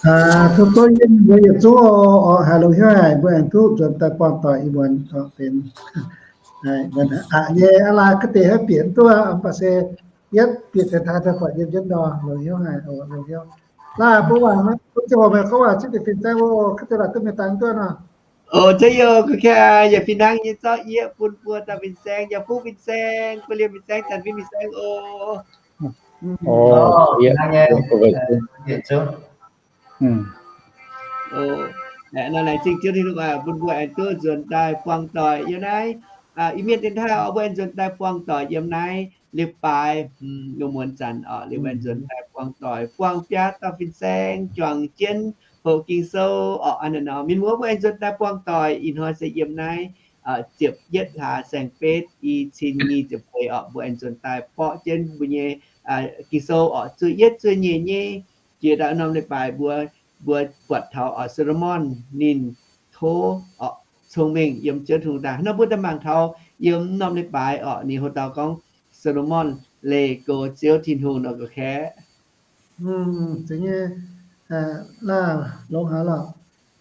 Tov tov yie mbuo yietc zungv oc, haiz longx hnyouv haic, mbuo aengx duqv nzuonx daaih buangh doic ih muonz benx aqc nyei aqv. Laaix ga'deix haih bieqc duqv, mv baac se yietv bieqc taux taaih daaih buatc yiem jienv nor, longx hnyouv haic oc, longx hnyouv. Laaih mbuo waac, mbuo ziangh hoc meih gorngv waac zipv deix fin-saeng oc, ga'deix laaih duqv mienh dangx duqv nor. Oc, zeiz yoc, kuv kaaix yietc fih hnangv nyei zorqv yie bun buo dauh fin-saeng, yaac fuqv fin-saeng, guv liemh fin-saeng, zanc fin-saeng oc. Nor laengz zingh Ziouv Tin-Hungh bun mbuo aengx duqv nzuonx daaih buangh doic yiem naaiv Iu-Mienh dienx taaih oc, mbuo aengx nzuonx daaih buangh doic yiem naaiv leiz-baaix, muonz zanc oc, liuz aengx nzuonx daaih buangh doic, buangh biaa dauh fin-saeng juangc jienv hoqc Ging-Sou oc. Hnangv naaiv nor mienh muoz mbuo aengx nzuonx daaih buangh doic ih hnoi se yiem naaiv ziepc yietv hlaax saeng-betv i cin nyic ziepc feix oc, mbuo aengx nzuonx daaih borqv jienv mbuo nyei Ging-Sou oc, zuqc yietv zuqc nyeic nyei jiex daaih norm leiz-baaix mbuo, mbuo buatc taux oc Saa^lo^morn ninh tov oc cong-mengh yiem Ziouv Tin-Hungh daaih. Nor mbuo daaih mangc taux yiem norm leiz-baaix oc, ninh hoc dauh gorngv Saa^lo^morn leih go Ziouv Tin-Hungh nor ga'kaeqv. Zeiz nyei, longx haic lorqc.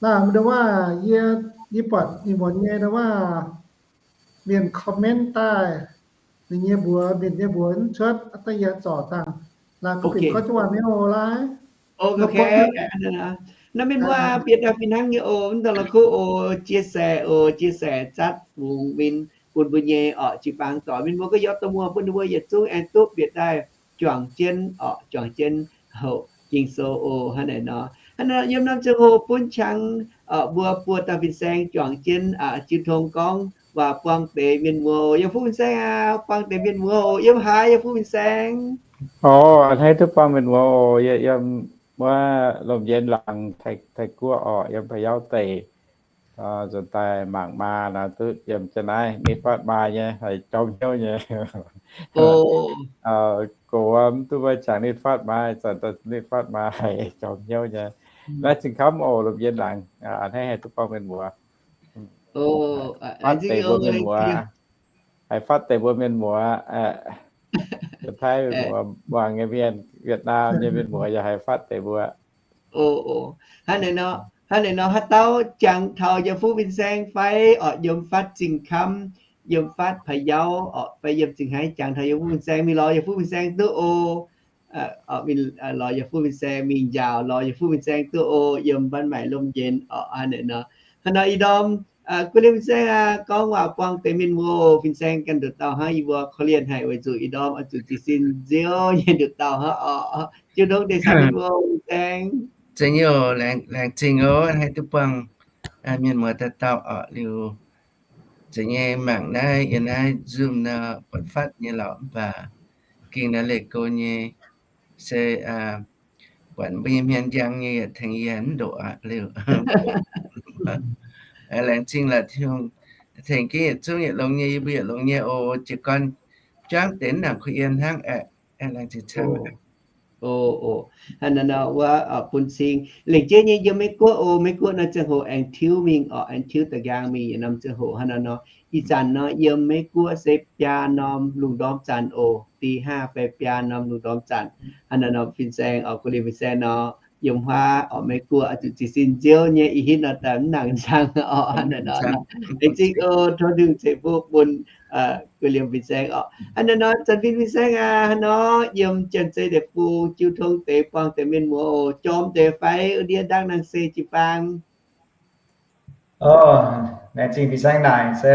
Naaiv ndau wuov yie, yie buatc ih muonz nyei ndau wuov mienh comment daaih, ninh nyei mbuox, mienh nyei mbuox mv cuotv, daaih yie zorc dangh. Laaix gorngv benx gorngv jienv waac mi'aqv oc, laaix. Naaiv mienh muoz bieqc daaih fih hnangv nyei oc, mv dongh la'kuqv oc, chia sẻ oc, chia sẻ zatv fungx win bun mbuo nyei oc, jiu-baang doic mienh muoz gorx-youz dorh muoz bun ninh mbuo yietc zungv aengx duqv bieqc daaih juangc jienv oc, juangc jienv hoqc Ging-Sou oc. Hnangv naaiv nor, hnangv naaiv nor yiem norm ziangh hoc bun qangx mbuo buo dauh fin-saeng juangc jienv jiu tong gorngv waac buangh deix mienh muoz oc. Yiem fuqv fin-saeng aac, buangh deix mienh muoz oc. Yiem haaix yiem fuqv fin-saeng? Oc, a'hneiv duqv buangh mienh muoz oc. Yie yiem wuov Lomc Yien Laangz, Taiv-Guoqv oc, yiem Pa'yauv deic. Nzuonx daaih mangc maa naaiv duqv yiem jienv naaiv nitv fatv maa nyei, haiz jorm hnyouv nyei. Gox wuov mv duqv maiv jangx nitv fatv maa, zanc daaih nitv fatv maa haiz jorm hnyouv nyei. Naaiv zingh kamv oc, Lomc Yien Laangz, a'hneiv haih duqv buangh mienh muoz. Fatv deix mbuo mienh muoz, haiz fatv deix mbuo mienh muoz, Taiv mienh muoz, muangx nyei mienh, Vietnam nyei mienh muoz yaac haiz fatv deix mbuo. Hnangv naaiv nor, hnangv naaiv nor haaix dauh jangx taux yiem fuqv fin-saeng fai oc, yiem fatv zingh kamv, yiem fatv Pa'yauv oc, fai yiem zingh haaix jangx taux yiem fuqv fin-saeng mingh lorz yiem fuqv fin-saeng duqv oc. Lorz yiem fuqv fin-saeng mingh njaaux, lorz yiem fuqv fin-saeng duqv oc, yiem Ban Maaic Lomc Yien oc. Hnangv naaiv nor, hnangv nor ih ndorm guv liemh fin-saeng aac, gorngv waac buangh deix mienh muoz, fin-saeng ganh nduqc dauh hnangv, yie mbuo korv-lienh haic weic zuqc ih ndorm oix zuqc jiez sin nziouv nyei nduqc dauh hnangv oc. Jiu tong deix caux mienh muoz fin-saeng. Zeiz nyei oc, laengz zingh oc, haih duqv buangh mienh muoz dauh dauh oc. Liuz zeiz nyei mangc naaiv yiem naaiv Zoom nor buatc fatv nyei lorqc, mv baac ging naaiv leih go nyei se buatc mbuo nyei hmien njang nyei yietc tengx yie mv ndoqc aqv liuz. Laengz zingh la'Tin-Hungh tengx jienv yietc zungv yietc longx nyei, yie mbuo yietc longx nyei oc. Jiez gorn juangv deix mv nangc kuh yiem hnangv aeqv, laengz zingh camv. Hnangv naaiv nor wuov bun cing lengc jeiv nyei yiem Meiv Guoqv oc. Meiv Guoqv nor ziangh hoc aengx tiuv mingh oc, aengx tiuv da'nqaang mingh yietc norm ziangh hoc. Hnangv naaiv nor, ih zanc nor yiem Meiv Guoqv se biaa norm lungh ndorm zanc oc, da'haav fai biaa norm lungh ndorm zanc. Hnangv naaiv nor fin-saeng oc, guv liemh fin-saeng nor, yiem huaav oc, Meiv Guoqv oix zuqc jiez sin nziouv nyei, ih hitv nor daaih mv nangc nzang oc. Hnangv naaiv nor, laengz zingh oc, tov Tin-Hungh ceix fuqv bun guv liemh fin-saeng oc. Hnangv naaiv nor, zanc fin fin-saeng aac, hnangv nor yiem Janx-Zei deic-bung jiu tong deix buangh deix mienh muoz oc, jorm deix fai wuov ndiev ndaangc naang se jiu-baang. Laengz zingh fin-saeng naaic se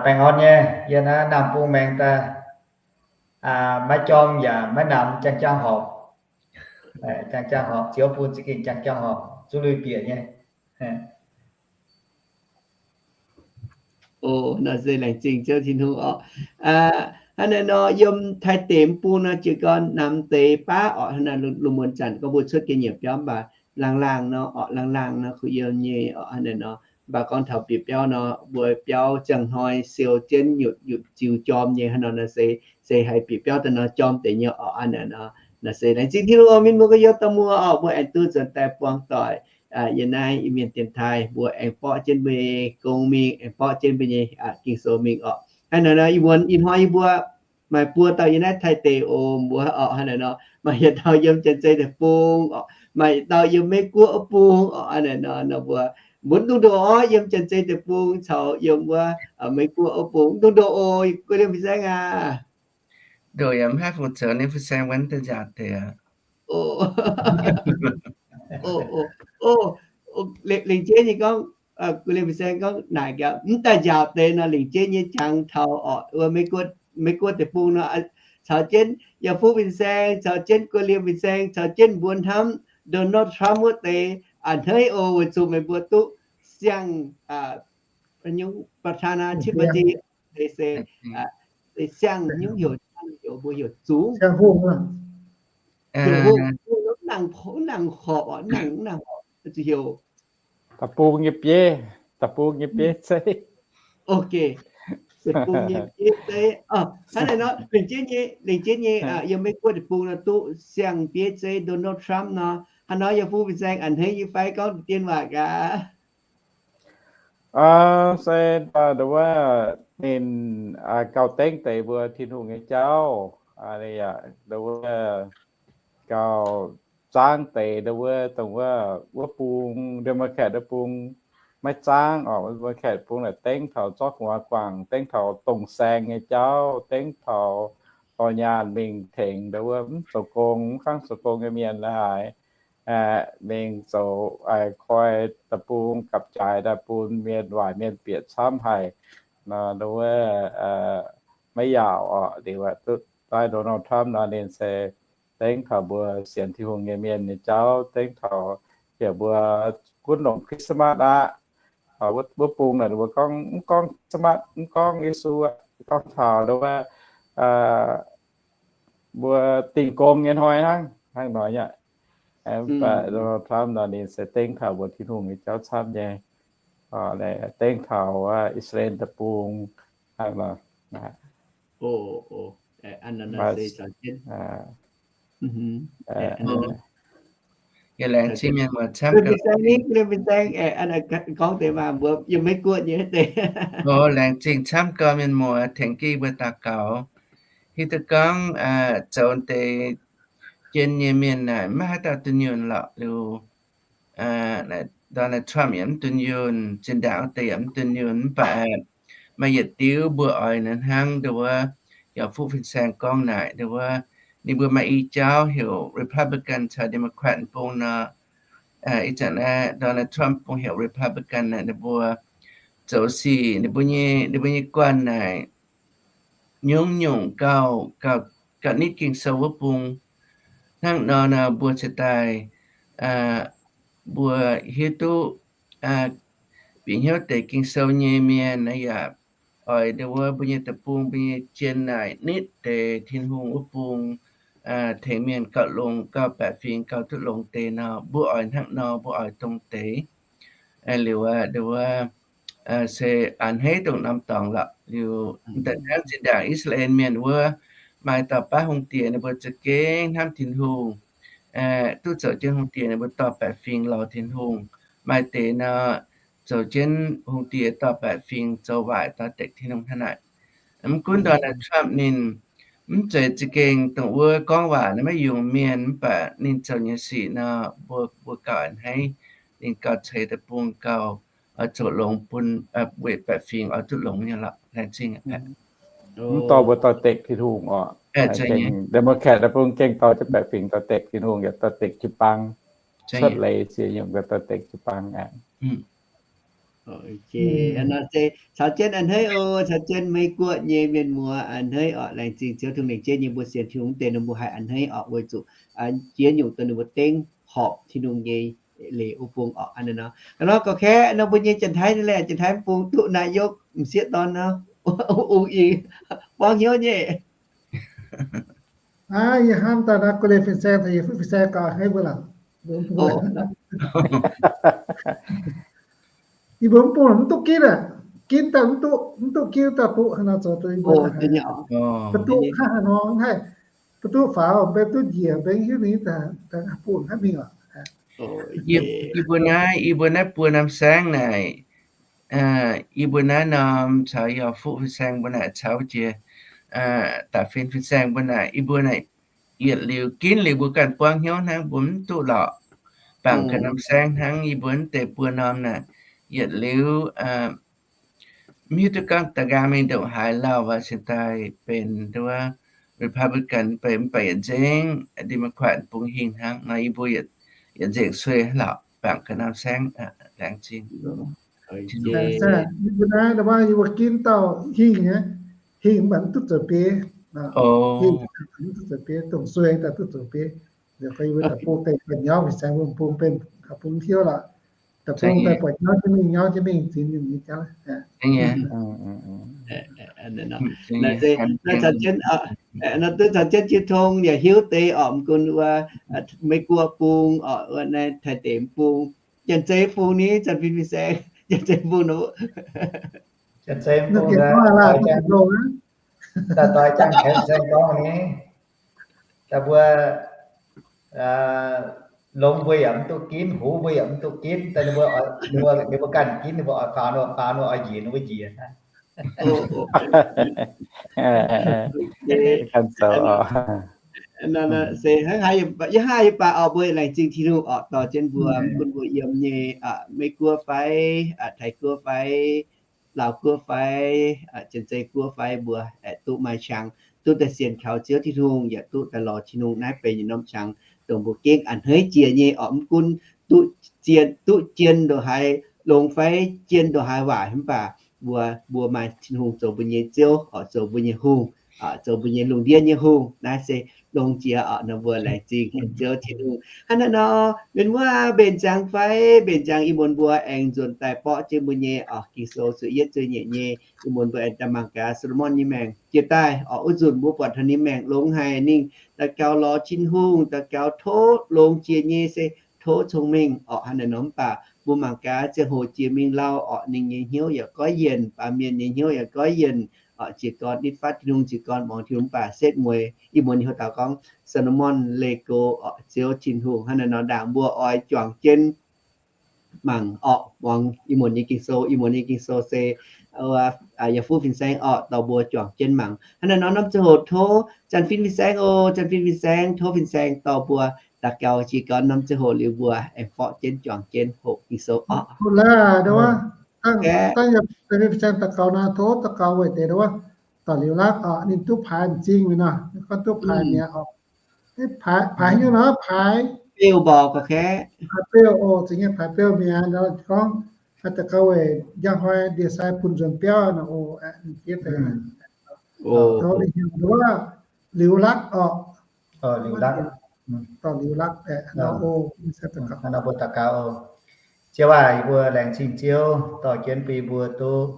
baengh orn nyei, yie naaiv Naamh Bung maengx daaih, maiv jorm yaac maiv namx, jang-jang horpc. Jang-jang horpc, ziouv bun za'gengh jang-jang horpc, zuqc lui bieqc nyei. Oc, nor se laengz zingh Ziouv Tin-Hungh oc. Hnangv naaiv nor, yiem Taiv deic-bung nor jiez gorn namx deix baav oc. Hnangv naaiv lungh muonz zanc gorngv mbuo cuotv ga'nyiec biauv mv baac laangh laangh nor oc, laangh laangh nor kuh yiem nyei oc. Hnangv naaiv nor, mv baac gorngv taux bieqc biauv nor, mbuo biauv ziangh hnoi siou jienv nyutc nyutc ziux jorm nyei. Hnangv nor nor se, se haiz bieqc biauv daaih nor jorm deix nyei oc. Hnangv naaiv nor, nor se laengz zingh Tin-Hungh oc, mienh mbuo gorx-youz dorh muoz oc, mbuo aengx duqv nzuonx daaih buangh doic yiem naaiv Iu-Mienh dienx taaih, mbuo aengx borqv jienv mbuo nyei gong mingh, aengx borqv jienv mbuo nyei Ging-Sou mingh oc. Hnangv naaiv nor, ih muonz ih hnoi yie mbuo maaih buo dauh yiem naaiv Taiv deic oc, mbuo oc. Hnangv naaiv nor, maaih yietc dauh yiem Janx-Zei deic-bung oc. maaih dauh yiem Meiv Guoqv wuov bung oc. Aa, naaic nor, nor mbuo mbuo mv dungx ndoh orv, yiem Janx-Zei deic-bung caux yiem wuov Meiv Guoqv wuov bung mv dungx ndoh oc, guei liemh fin-saeng aac. Ndoh yaac mv haih fungc zoux, ninh fin-saeng wuov deix nziaauc deix aqv. Lengc jeiv nyei gorngv, guei liemh fin-saeng gorngv naaic gaax, mv daaih nziaauc deix nor, lengc jeiv nyei jangx taux oc, wuov Meiv Guoqv deic-bung nor, caux jienv yaac fuqv fin-saeng, caux jienv guei liemh fin-saeng, caux jienv mbuo hnamv Donald Trump wuov deix a'hneiv oc, weic zuqc meih mbuo duqv siang, nyungc ประธานาธิบดี deix se, se siang nyungc heuc, heuc mbuo heuc zungv, zungv hungh, mv nangc horpc oc, mv nangc, mv nangc horpc, zuqc heuc da'bung nyei bieiv, da'bung nyei bieiv zeiv. Ok, da'bung nyei bieiv zeiv. Hnangv naaiv nor, lengc jeiv nyei, lengc jeiv nyei yiem Meiv Guoqv deic-bung nor duqv siang bieiv zeiv Donald Trump nor, hnangv nor yaac fuqv fin-saeng a'hneiv nyei fai gorngv deix dien waac gaax. Se nduov wuov ninh gauh dengv deix mbuo Tin-Hungh nyei jauv, yaac nduov wuov gauh zaangv deix nduov wuov, dongh wuov, wuov bung, Democrat wuov bung maiv zaangv oc, Democrat bung naaic dengv taux zorqv gu'nguaaz guangc, dengv taux dongh saeng nyei jauv, dengv taux dorh nyaanh mingh tengx nduov wuov mv zoux gong, mv kangv zoux gong nyei mienh la'haaix, mingh zoux koi deic-bung gapv-jaaix daaih bun mienh waaic mienh bieqc camv haic nor, nduov wuov maiv yaauc oc. Liuz aqv, duqv daaih Donald Trump nor ninh se dengv taux mbuo sienx Tin-Hungh nyei mienh nyei jauv, dengv taux heuc mbuo gunv longc Christmas aqv. Wuov bung naaic mbuo gorngv, mv gorngv Christmas, mv gorngv Yesu aqv, gorngv taux nduov wuov mbuo dingh gong nyei hnoi hnangv, hnangv nor nyei. Mv baac Donald Trump nor ninh se dengv taux mbuo Tin-Hungh nyei jauv camv nyei, dengv taux wuov I^saa^laa^en deic-bung hnangv nor. Gorngv deix maaih mbuo yiem Meiv Guoqv nyei deix. Laengz zingh camv gau mienh muoz tengx jienv mbuo daux gaux. Hiuv duqv gorngv zoux deix jien nyei mienh naaic maiv haaix dauh dunh yunh lorqc. Liuz Donald Trump yaac mv dunh yunh, zinh ndaangc wuov deix yaac mv dunh yunh, mv baac maaih yietc diuv mbuo oix naaiv hnangv nduov wuov, yaac fuqv fin-saeng gorngv naaic nduov wuov, ninh mbuo maaih i jauv heuc Republican caux Democrat bung nor. Ih zanc naaiv Donald Trump bung heuc Republican naaic, ninh mbuo zoux sic, ninh mbuo nyei, ninh mbuo nyei guanh naaic nyungc-nyungc gauh, gauh nitv Ging-Sou wuov bung. Hnangv nor nor mbuo cingx daaih, mbuo hiuv duqv bieqc hnyouv deix Ging-Sou nyei mienh naaiv yaac oix nduov wuov mbuo nyei deic-bung, mbuo nyei jien naaic nitv deix Tin-Hungh wuov bung, tengx mienh gauh longx, gauh baeqc fingx gauh duqv longx deix nor, mbuo oix hnangv nor, mbuo oix dongh deix. Liuz aqv, nduov wuov se a'hneiv dongh norm dorngx lorqc. Liuz daaih hnangv zinh ndaangc I^saa^laa^en mienh wuov, maaih dauh baav hungh diex ninh mbuo za'gengh hnamv Tin-Hungh, duqv zoux jienv hungh diex ninh mbuo dorh baeqc fingx lorz Tin-Hungh. Maaih deix nor, zoux jienv hungh diex dorh baeqc fingx zoux waaic dorh dekc Tin-Hungh hnangv naaic. Mv gunv Donald Trump ninh mv zeiz za'gengh dongh wuov gorngv waac naaiv maiv yungz mienh, mv baac ninh zoux nyei sic nor, mbuo, mbuo gauh a'hneiv. Ninh gauh ceix deic-bung gauh zoux longx bun weic baeqc fingx oix duqv longx nyei lorqc. Laengz zingh. Mv dorh mbuo dorh dekc Tin-Hungh oc. Democrat deic-bung gengh dorh jienv baeqc fingx dorh dekc Tin-Hungh, yaac dorh dekc jiu-baang. Cuotv leiz ziex nyungc dorh dekc jiu-baang aqv. Caux jienv a'hneiv oc, caux jienv Meiv Guoqv nyei mienh muoz a'hneiv oc. Laengz zingh Ziouv Tin-Hungh lengc jeiv nyei mbuo sienx Tin-Hungh deix nor mbuo haih a'hneiv oc, weic zuqc jiex nyungc dongh ninh mbuo dengv horpc Tin-Hungh nyei leiz wuov bung oc. Hnangv nor gauh kaeqv nor mbuo nyei Janx-Taiv nyei laeh, Janx-Taiv bung duqv นายก m'sieqv dorn nor, ong-ing buangv hnyouv nyei. Aa, yie hnamv daaih naaiv guei leiz fin-saeng, yie fuqv fin-saeng gaax a'hneiv mbuo lorqc. Yie mbuo mv bung mv duqv ginv aqv. Ginv daaih mv duqv, mv duqv ginv daaih duqv haaix nor zoux duqv yie mbuo. Ba'duqv hnangv haaix nor mv haih, ba'duqv faaux, mbenc duqv njiec, mbenc hiuv ninh daaih bung hnangv mingh oc. Yie mbuo naaiv, yie mbuo naaiv buo norm saengv naaic, yie mbuo naaiv norm caux yaac fuqv fin-saeng mbuo naaic caux jiex da'fin fin-saeng mbuo naaic, yie mbuo naaic yietc liuz ginv liuz mbuo ganh buangv hnyouv hnangv, mbuo mv duqv lorqc. bangc ga'norm saengv hnangv yie mbuo naaiv deix buo norm naaic, yietc liuz mv hiuv duqv gorngv da'nqaang mingh ndongc haaix lauh waac cingx daaih benx nduov Republican, mv baac yietc nzengc Democrat bung hingh hnangv nor, yie mbuo yietc nzengc sueih lorqc, bangc ga'norm saengv. Laengz zingh. Yie mbuo naaiv, yie mbuo ginv dauh hingh, hingh mv baac mv duqv zoux biei, hingh mv duqv zoux biei, dongh sueih daaih duqv zoux biei. Yie mbuo daaih bung deix buatc nyauv saengv, bung benx bung hiuv lorqc. Daaih bung daaih buatc nyauv jienv mingh, nyauv jienv mingh, zinx nyungc nyei jauv. Naaiv duqv caux jienv jiu tong yaac hiuv deix orqc, mv gunv wuov Meiv Guoqv bung orqc, wuov naaiv Taiv deic bung, Janx-Zei bung ni, Janx-Fin Fin Saeng, Janx-Zei bung, Janx-Zei bung, daaih doix Janx-Fin Saeng gorngv ni, daaih mbuo longx mbuo yaac mv duqv ginv, huv mbuo yaac mv duqv ginv, daaih ninh mbuo, ninh mbuo ganh ginv, ninh mbuo oix faaux, ninh mbuo faaux, ninh mbuo oix njiec, ninh mbuo njiec. Se hnangv haaix, yie hnangv yie baac orqc, mbuo laengz zingh Tin-Hungh orqc, dorh jienv mbuo, mv gunv mbuo yiem nyei Meiv Guoqv fai, Taiv Guoqv fai, Laauv Guoqv fai, Janx-Zei Guoqv fai, mbuo aengx duqv maaih qangx duqv daaih sienx kaux Ziouv Tin-Hungh, yaac duqv daaih lorz Tin-Hungh. Naaiv benx yietc norm qangx dongh mbuo gengh a'hneiv jiex nyei orqc, mv gunv duqv jien, duqv jien ndongc haaix longx fai jien ndongc haaix waaic, mv baac mbuo, mbuo maaih Tin-Hungh zoux mbuo nyei Ziouv orqc, zoux mbuo nyei Hungh, zoux mbuo nyei lungh ndiev nyei Hungh. Naaiv se longx jiex orqc, nor mbuo laengz zingh Ziouv Tin-Hungh. Hnangv naaiv nor, mienh muoz mbenc ziangx fai mbenc ziangx, ih muonz mbuo aengx nzuonx daaih borqv jienv mbuo nyei orqc Ging-Sou zuqc yietv zuqc nyeic nyei. Ih muonz mbuo aengx daaih mangc gaax Saa^lo^morn nyei maengc jiex daaih orqc, wuov nzunc mbuo buatc taux ninh maengc longx haic, ninh daux gaux lorz Tin-Hungh, daux gaux tov longx jiex nyei se tov cong-mengh orqc. Hnangv naaic nor mv baac mbuo mangc gaax ziangh hoc jiex mingh lauh orqc, ninh nyei hnyouv yaac goiv yienc, baamh mienh nyei hnyouv yaac goiv yienc orqc, jiez gorn nitv fatv Tin-Hungh, jiez gorn muangx Tin-Hungh, mv baac setv mueiz ih muonz nyei houx-daaux gorngv Saa^lo^morn leih go orqc Ziouv Tin-Hungh. Hnangv naaic nor ndaangc mbuo oix juangc jienv mangc orqc, muangx ih muonz nyei Ging-Sou. Ih muonz nyei Ging-Sou se yaac fuqv fin-saeng orqc, dorh mbuo juangc jienv mangc. Hnangv naaic nor norm ziangh hoc tov Janx-Fin fin-saeng oc, Janx-Fin fin-saeng, tov fin-saeng dorh mbuo daux gaux jiez gorn. Norm ziangh hoc liuz mbuo aengx forv jienv juangc jienv hoqc Ging-Sou orqc. Dangh fin-saeng daux gaux nor, tov daux gaux weic deix wuov, dorh liuz lakv orqc, ninh duqv paaix m'zing mingh nor, gorngv duqv paaix mi'aqv orqc. Paaix haaix nyungc nor, paaix beu mborqc gorqv-kaeqv, paaix beu oc, za'gengh paaix beu mi'aqv nor, gorngv daux gaux weic njang hnoi ndie-sai bun nzuonx biauv nor oc, ninh fiev deix. Tov ninh heuc wuov liuz lakv orqc, dorh liuz lakv, mbuo daux gaux oc. Ziouv aac, yie mbuo laengz zingh Ziouv dorh jienv bun yie mbuo duqv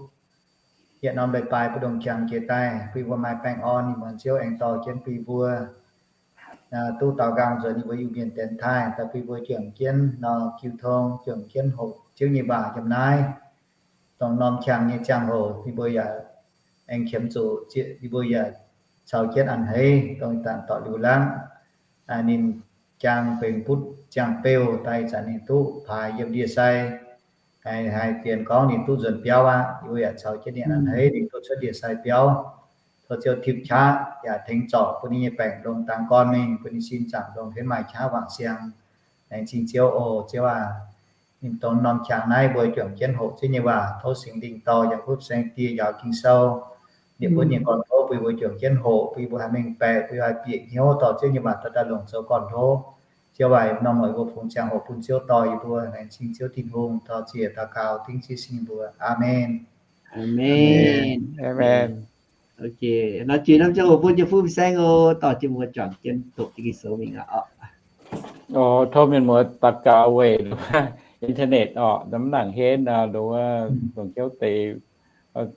yietc norm leiz-baaix mbu'ndongx qangx jiex daaih, bun yie mbuo maaih baengh orn. Ih muonz Ziouv aengx dorh jienv bun yie mbuo duqv daaux nqaang nzuonx yie mbuo Iu-Mienh dienx taaih, daaih bun yie mbuo juangc jienv nor jiu tong, juangc jienv hoqc Ziouv nyei waac yiem naaiv dongh norm qangx nyei ziangh hoc. Yie mbuo yaac aengx qiemx zuqc yie mbuo yaac caux jienv a'hneiv dongh ih zanc dorh liuz lakv ninh jang benx butv ziangh beu daaih, ih zanc ninh duqv paaix yiem ndie-sai. Haiz fienx gorngv ninh duqv nzuonx biauv aqv. Yie mbuo yaac caux jienv ninh a'hneiv ninh duqv cuotv ndie-sai biauv. Tov Ziouv tim qaqv yaac tengx zorc bun ninh nyei baengc longx dangx gorn mingh, bun ninh sin zaangc longx henv maaih qaqv wangc siang. Laengz zingh Ziouv oc. Ziouv aac, ninh dongh norm qangx naaiv mbuo juangc jienv hoqc Ziouv nyei waac, tov Singx Lingh dorh yangh fuqv saeng-die njaaux Ging-Sou, liepc bun nyei gorn-ndoqv bun yie mbuo juangc jienv hoqc, bun yie mbuo haih mengh baeqc, bun yie mbuo haih bieqc hnyouv dorh Ziouv nyei waac daaih longc zoux gorn-ndoqv. Ziouv aac, norm noic mbuo fungx ziangh hoc bun Ziouv dorh yie mbuo. Laengz zingh Ziouv Tin-Hungh, dorh ziec daux gaux dingv Ziouv Singx mbuo. Aamen. Aamen. Nor jiex norm ziangh hoc bun jienv fuqv fin-saeng oc, dorh jienv mbuo juangc jienv doqc Ging-Sou mingh aqv. Tov mienh muoz daux gaux weic internet orqc, mv nangc henv nor, dongh wuov dongh jauv deix,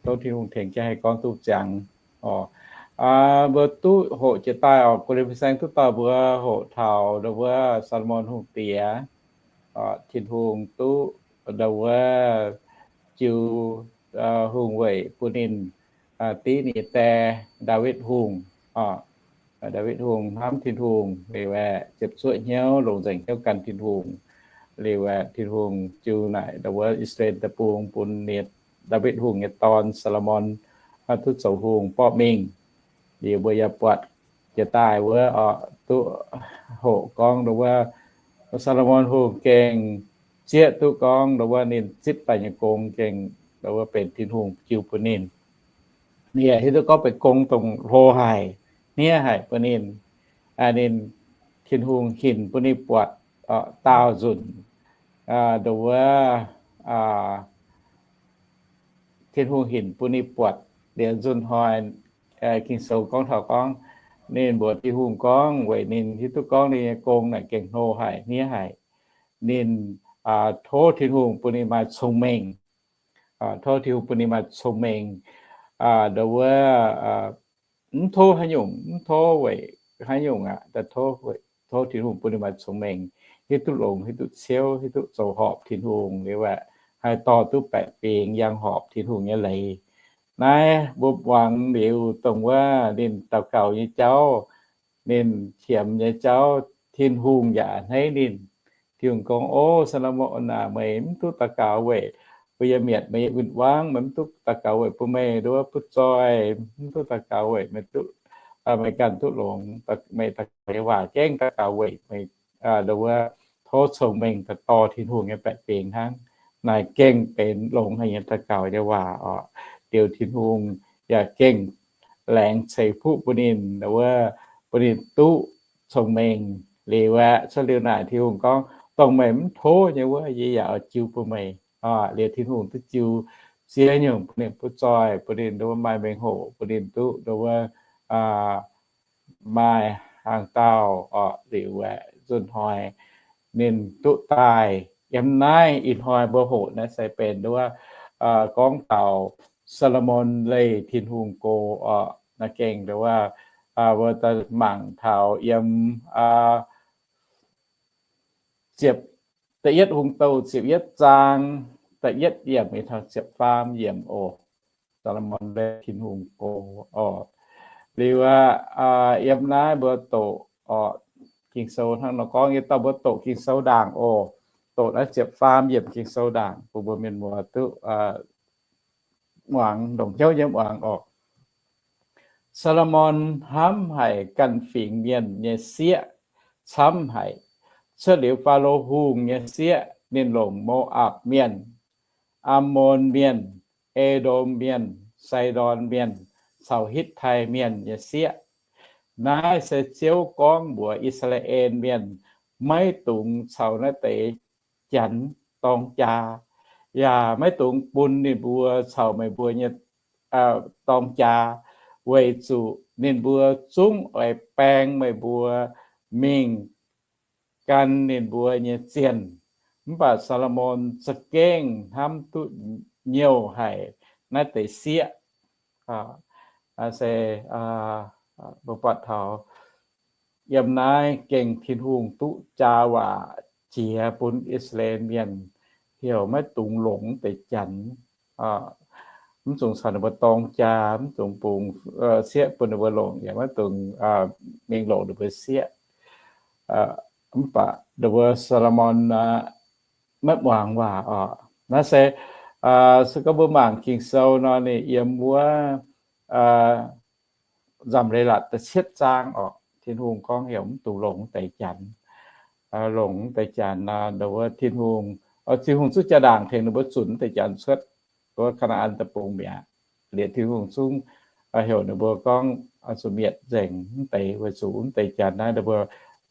tov Tin-Hungh tengx jienv haih gorngv duqv ziangx orqc. Mbuo duqv hoqc jiex daaih orqc, Go^lin fin-saeng duqv dorh mbuo hoqc taux dongh wuov Saa^lo^morn Hungh Diex orqc, Tin-Hungh duqv dongh wuov jiu hungh weic bun ninh div ninh nyei die, Ndaawitv Hungh orqc. Ndaawitv Hungh hnamv Tin-Hungh liuz aeqv, ziepc zuoqv hnyouv, longc nzengc hnyouv gan Tin-Hungh. Liuz aeqv, Tin-Hungh jiu naaic dongh wuov I^saa^laa^en Deic-Bung bun ninh, Ndaawitv Hungh nyei dorn, Saa^lo^morn, duqv zoux hungh borqv mingh. Liuz mbuo yaac buatc jiex daaih wuov orqc, duqv hoqc gorngv dongh wuov Saa^lo^morn Hungh gengh zieqv duqv gorngv ndo wuov ninh zipv daaih nyei gong gengh ndo wuov benx Tin-Hungh jiu bun ninh. Ninh yaac hiuv duqv gorngv benx gong dongh hlo haic, hniev haic bun ninh. Ninh, Tin-Hungh hinc bun ninh buatc daauh nzunc, ndo wuov, Tin-Hungh hinc bun ninh buatc liuz nzunc hnoi, Ging-Sou gorngv taux gorngv, ninh mbuox Tin-Hungh gorngv weic ninh hiuv duqv gorngv ninh nyei gong naaic gengh hlo haic, hniev haic. Ninh tov Tin-Hungh bun ninh maaih cong-mengh. Tov Tin-Hungh bun ninh maaih cong-mengh, ndo wuov, mv tov haaix nyungc, mv tov weic haaix nyungc aqv, tov, tov Tin-Hungh bun ninh maaih cong-mengh, hiuv duqv longx, hiuv duqv ciouv, hiuv duqv zoux horpc Tin-Hungh liuz aeqv, haih dorh duqv baeqc fingx, yangh horpc Tin-Hungh nyei leiz. Naaiv mbuo muangx liuz dongh wuov ninh daux gaux nyei jauv, ninh qiemx nyei jauv, Tin-Hungh yaac hneiv ninh. Tin-Hungh gorngv, O Saa^lo^morn aac, meih mv duqv daux gaux weic mbuo nyei mietc, meih nyei win-wangv, meih mv duqv daux gaux weic bun meih ndo wuov butv zoih, mv duqv daux gaux weic meih duqv, meih ganh duqv longx. Meih daux gaux nyei waac gengh daux gaux weic meih ndo wuov tov cong-mengh daaih dorh Tin-Hungh nyei baeqc fingx hnangv. Naaic gengh benx longx haic nyei daux gaux nyei waac oc. Liuz Tin-Hungh yaac gengh laengz ceix fuqv bun ninh, ndo wuov, bun ninh duqv cong-mengh. Liuz aeqv, cuotv liuz naaic Tin-Hungh gorngv, Dongh meih mv tov nyei wuov, yie yaac oix jiu bun meih. Liuz Tin-Hungh duqv jiu ziex nyungc bun ninh butv zoih, bun ninh ndo wuov maaih mengh hoc, bun ninh duqv ndo wuov maaih hnaangx-daauh oc. Liuz aeqv, nzunc hnoi ninh duqv daaih yiem naaiv ih hnoi mbuo hoqc naaiv se benx ndo wuov gorngv taux Saa^lo^morn leih Tin-Hungh go oc. Naaiv gengh ndo wuov, mbuo mangc taux yiem ziepc, Da'yietv Hungh Douh ziepc yietv zaang, da'yietv yiemc mingh taux ziepc faam yiemc oc. Saa^lo^morn leih Tin-Hungh go oc. Liuz aqv, yiem naaiv mbuo doqc oc, Ging-Sou hnangv nor gorngv, yie dorh mbuo doqc Ging-Sou ndaangc oc. Doqc naaiv ziepc faam yiemc Ging-Sou ndaangc bun mbuo mienh muoz duqv muangx, longc hnyouv nyei muangx oc. Saa^lo^morn hnamv haic ganh fingx mienh nyei sieqv camv haic. Cuotv liuz Faalo Hungh nyei sieqv, ninh longc Mo^apc Mienh, Ammon Mienh, E^ndom Mienh, Sai^ndorn Mienh caux Hitv^tai Mienh nyei sieqv. Naaiv se Ziouv gorngv mbuox I^saa^laa^en Mienh, Maiv dungx caux naaiv deix janx dorng jaa, yaac maiv dungx bun ninh mbuo caux meih mbuo nyei dorng jaa, weic zuqc ninh mbuo zungv oix baeng meih mbuo mingh gan ninh mbuo nyei zienh. Mv baac Saa^lo^morn za'gengh hnamv duqv nyouh haic naaiv deix sieqv. Se mbuo buatc taux yiem naaiv gengh Tin-Hungh duqv jaa waac jiex bun I^saa^laa^en Mienh heuc maiv dungx longc deix janx. Mv dungx caux ninh mbuo dorng jaa, mv dungx bungx sieqv bun ninh mbuo longc, yaac maiv dungx mingh longc ninh mbuo sieqv. Mv baac ninh mbuo Saa^lo^morn maiv muangx waac oc. Naaiv se, se gorngv mbuo mangc Ging-Sou nor, ninh yiem wuov Nzamc Leiz-Latc da'cietv zaang oc, Tin-Hungh gorngv heuc mv dungx longc deix janx. Longc deix janx nor, Tin-Hungh, Tin-Hungh zungv jaa-ndaangc tengx ninh mbuo zunc deix janx cuotv wuov Kaa^naa^an Deic-Bung mi'aqv. Liuz Tin-Hungh zungv heuc ninh mbuo gorngv zuqc mietc nzengc mv deix, weic zuqc mv deix janx naaiv ninh mbuo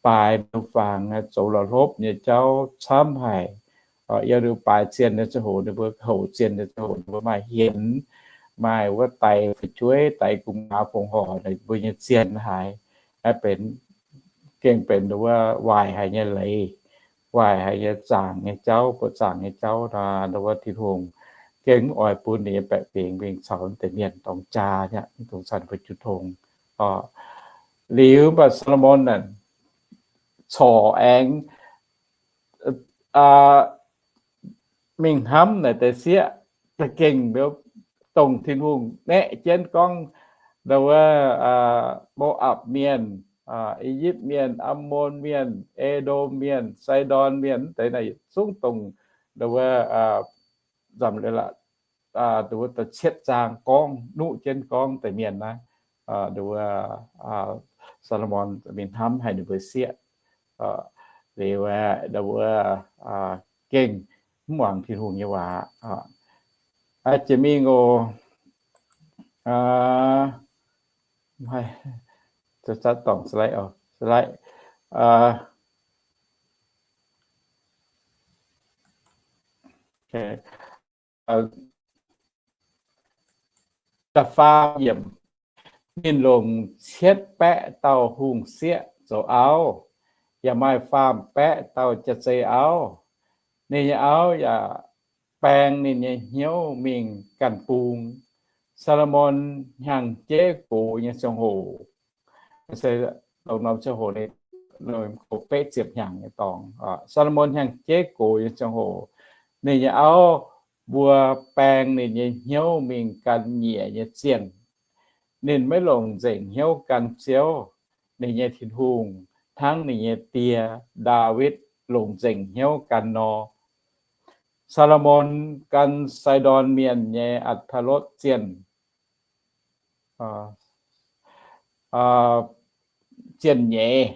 baaix miuc-fangx, zoux la'hlopv nyei jauv camv haic. Yiem ninh mbuo baaix zienh nyei ziangh hoc, ninh mbuo houc zienh nyei ziangh hoc, ninh mbuo maaih hienx, maaih wuov daix fu'jueiv, daix gu'nguaaz fongc horc, ninh mbuo nyei zienh haic. Benx, gengh benx wuov waaic haic nyei leiz, waaic haic nyei zaangc nyei jauv, buoqc zaangc nyei jauv nor, wuov Tin-Hungh gengh mv oix bun ninh nyei baeqc fingx mingh caux deix mienh dorng jaa aqv, mv dungx caux ninh mbuo jiu tong. Liuz mv baac Saa^lo^morn corc aengx mingh hnamv naaic deix sieqv za'gengh, dongh Tin-Hungh naeqv jienv gorngv, wuov Mo^apc Mienh, I^yipv Mienh, Ammon Mienh, E^ndom Mienh, Sai^ndorn Mienh, deix naaic zungv dongh wuov Nzamc Leiz-Latc da'cietv zaang gorngv, nuqv jienv gorngv deix mienh naaiv. Wuov Saa^lo^morn mingh hnamv haic ninh mbuo sieqv. Liuz aeqv, wuov gengh mv muangx Tin-Hungh nyei waac. Jiex mingh oc. Dorngc slide, slide. Da'faam yiemc, ninh longc cietv baeqv dauh hungh sieqv zoux auv, yaac maaih faam baeqv dauh jaav-zei auv. Ninh nyei auv yaac baeng ninh nyei hnyouv mingh ganh bung. Saa^lo^morn hnyangx-jeiv gox nyei ziangh hoc, se dongh norm ziangh hoc ninh, beqv ziepc hnyangx nyei dorngx. Saa^lo^morn hnyangx-jeiv gox nyei ziangh hoc, ninh nyei auv mbuo baeng ninh nyei hnyouv mingh gan nyiec nyei zienh. Ninh maiv longc nzengc hnyouv gan Ziouv, ninh nyei Tin-Hungh, hnangv ninh nyei die, Ndaawitv, longc nzengc hnyouv gan nor. Saa^lo^morn gan Sai^ndorn Mienh nyei Atc^taa^lotv zienh, zienh nyeiz.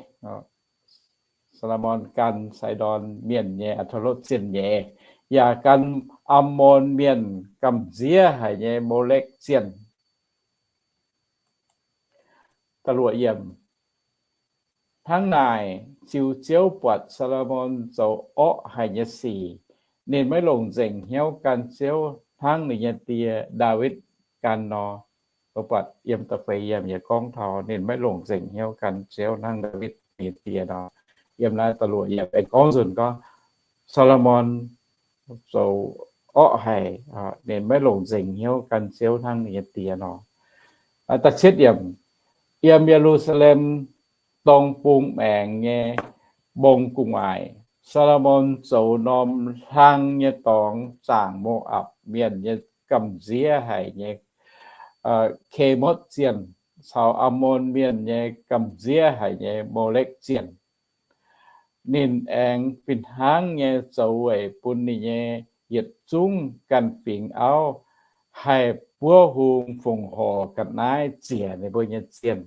Saa^lo^morn gan Sai^ndorn Mienh nyei Atc^taa^lotv zienh nyeiz, yaac gan Ammon Mienh gamh nziev haic nyei Molekv zienh. Hnangv naaic, ziux Ziouv buatc Saa^lo^morn zoux orqv haic nyei sic. Ninh maiv longc nzengc hnyouv gan Ziouv hnangv ninh nyei die, Ndaawitv, gan nor. Mbuo buatc yiem da'feix yiemc yaac gorngv taux ninh maiv longc nzengc hnyouv gan Ziouv hnangv Ndaawitv nyei die nor. Yiem naaiv da'luoqc yiemc aengx gorngv nzunc gorngv, Saa^lo^morn zoux orqv haic, ninh maiv longc nzengc hnyouv gan Ziouv hnangv ninh nyei die nor. Da'cietv yiemc, yiem Ye^lu^saa^lem dong bung maengx nyei mbong gu'nguaaic, Saa^lo^morn zoux norm hlang nyei dorngx zaangc Mo^apc Mienh nyei gamh nziev haic nyei Kemotv zienh caux Ammon Mienh nyei gamh nziev haic nyei Molekv zienh. Ninh aengx fih hnangv nyei zoux weic bun ninh nyei yietc zungv ganh fingx auv haih buov hung fongc horc ga'naaiv ziec ninh mbuo nyei zienh.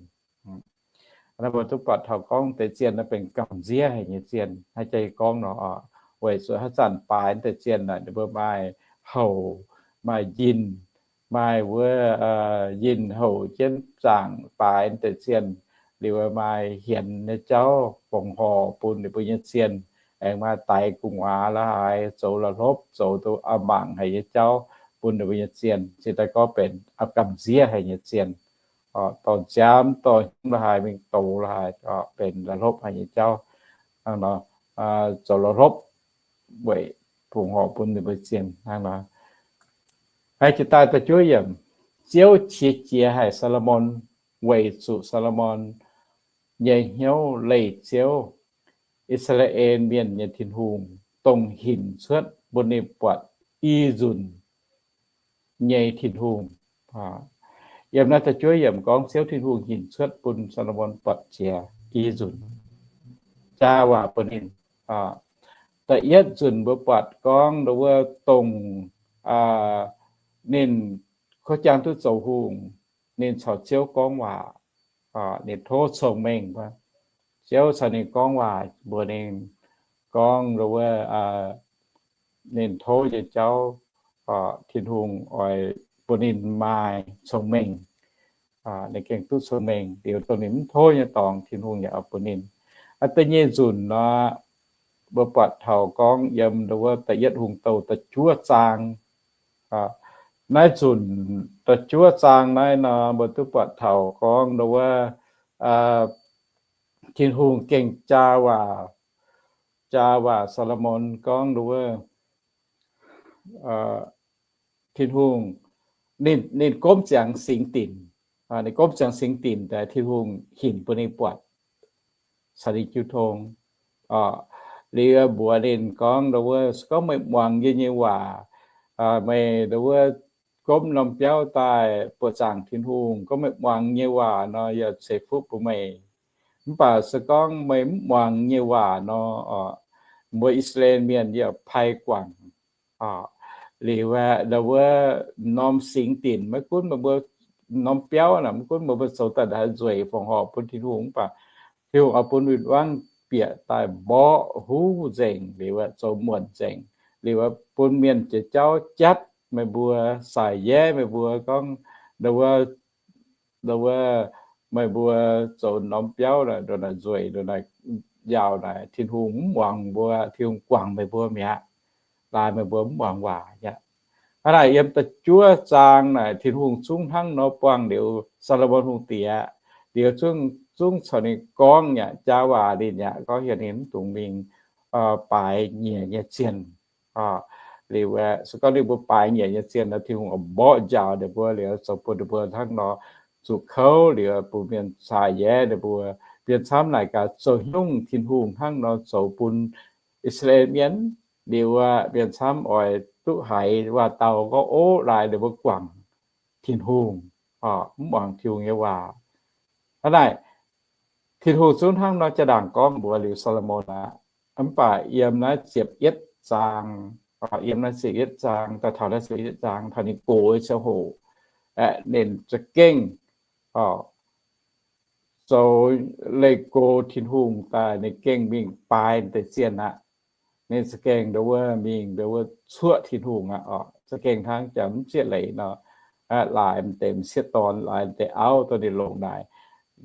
Mbuo duqv buatc taux gorngv deix zienh naaiv benx gamh nziev haic nyei zienh. Hnangv jaa gorngv nor, weic zuqc haaix zanc baaix deix zienh naaic ninh mbuo maaih houc, maaih njinh, maaih wuov njinh houc jienv zaangc baaix deix zienh, liuz maaih hienx nyei jauv fongc horc bun ninh mbuo nyei zienh, aengx maaih daix gu'nguaaz la'haaix, zoux la'hlopv, zoux duqv a'mangc haic nyei jauv bun ninh mbuo nyei zienh. Cingx daaih gorngv benx gamh nziev haic nyei zienh. Dorh nziaamv dorh hnyouv la'haaix mingh dox la'haaix, benx la'hlopv haic nyei jauv. Zoux la'hlopv weic fongc horc bun ninh mbuo zienh hnangv nor. Haih jiex daaih da'juov yiemc, Ziouv qiex jiez haic Saa^lo^morn weic zuqc Saa^lo^morn nyei hnyouv leih Ziouv, I^saa^laa^en Mienh nyei Tin-Hungh, dongh hinc cuotv bun ninh buatc i nzunc nyei Tin-Hungh. Yiem naaiv da'juov yiemc gorngv Ziouv Tin-Hungh hinc cuotv bun Saa^lo^morn buatc jiex i nzunc, jaa waac bun ninh. Da'yietv nzunc mbuo buatc gorngv wuov dongh ninh kuo jang duqv zoux hungh, ninh caux Ziouv gorngv waac, ninh tov cong-mengh. Ziouv caux ninh gorngv waac mbuox ninh gorngv wuov ninh tov nyei jauv, Tin-Hungh oix bun ninh maaih cong-mengh. Ninh gengh duqv cong-mengh liuz, dongh ninh mv tov nyei dorngx Tin-Hungh yaac oix bun ninh. Da'nyeic nzunc nor, mbuo buatc taux gorngv yiem wuov Da'yietv Hungh Douh da'juov zaang. Naaiv nzunc da'juov zaang naaiv nor, mbuo duqv buatc taux gorngv wuov Tin-Hungh gengh jaa waac, jaa waac Saa^lo^morn gorngv wuov Tin-Hungh, ninh, ninh gomv ziangx singx dinc. Ninh gomv ziangx singx dinc daaih, Tin-Hungh hinc bun ninh buatc, caux ninh jiu tong. Liuz mbuox ninh gorngv wuov, se gorngv meih muangx yie nyei waac, meih wuov gomv norm biauv daaih buoqc zaangc Tin-Hungh, gorngv meih muangx nyei waac nor, yie ceix fuqv bun meih. Mv baac se gorngv meih mv muangx nyei waac nor, mbuo I^saa^laa^en Mienh yaac pai guangc. Liuz wuov norm singx dinc, maiv gunv meih mbuo norm biauv naaic, maiv gunv meih mbuo zoux daaih haaix nzueic fongc horc bun Tin-Hungh, mv baac Tin-Hungh oix bun win-wangv bieqc daaih mborqv huv nzengc liuz, zoux muonc nzengc liuz, bun mienh jiex jauv jatv meih mbuo, saic yaac meih mbuo gorngv, ndau wuov, meih mbuo zoux norm biauv naaic, ndongc naaic nzueic, ndongc naaic njaaux naaic, Tin-Hungh mv muangx mbuo, Tin-Hungh guangc meih mbuo mi'aqv. Laaix meih mbuo mv muangx waac aqv. Hnangv naaic yiem da'juov zaang naaic Tin-Hungh zungv hnangv nor buangh liuz Saa^lo^morn Hungh diex, liuz zungv caux ninh gorngv aqv, jaa waac ninh aqv, gorngv heuc ninh mv dungx mingh baaix nyiec nyei zienh. Liuz se gorngv ninh mbuo baaix nyiec nyei zienh nor, Tin-Hungh mborqv njaaux ninh mbuo liuz zoux bun ninh mbuo hnangv nor zuqc kouv liuz, bun mienh saic yaac ninh mbuo, mienh camv naaic gaax zoux nyungc Tin-Hungh hnangv nor zoux bun I^saa^laa^en Mienh. Liuz aqv, mienh camv oix duqv haiz waac-dauh gorngv, ov, laaix ninh mbuo guangc Tin-Hungh, mv muangx Tin-Hungh nyei waac. Hnangv naaic, Tin-Hungh zungv hnangv nor jaa-ndaangc gorngv mbuox liuz Saa^lo^morn aqv. Mv baac yiem naaiv ziepc yietv zaang, yiem naaiv ziepc yietv zaang, daaih taux naaiv ziepc yietv zaang, taux ninh gox nyei ziangh hoc, aeqv, ninh za'gengh zoux leih go Tin-Hungh daaih, ninh gengh mingh baaix deix zienh aqv. Ninh za'gengh ndau wuov mingh ndau wuov cuoqv Tin-Hungh aqv. Za'gengh hnangv jaax mv zieqv leiz nor, laaix m'deix m'sieqv dorn, laaix m'deix auv dorh ninh longc naaic,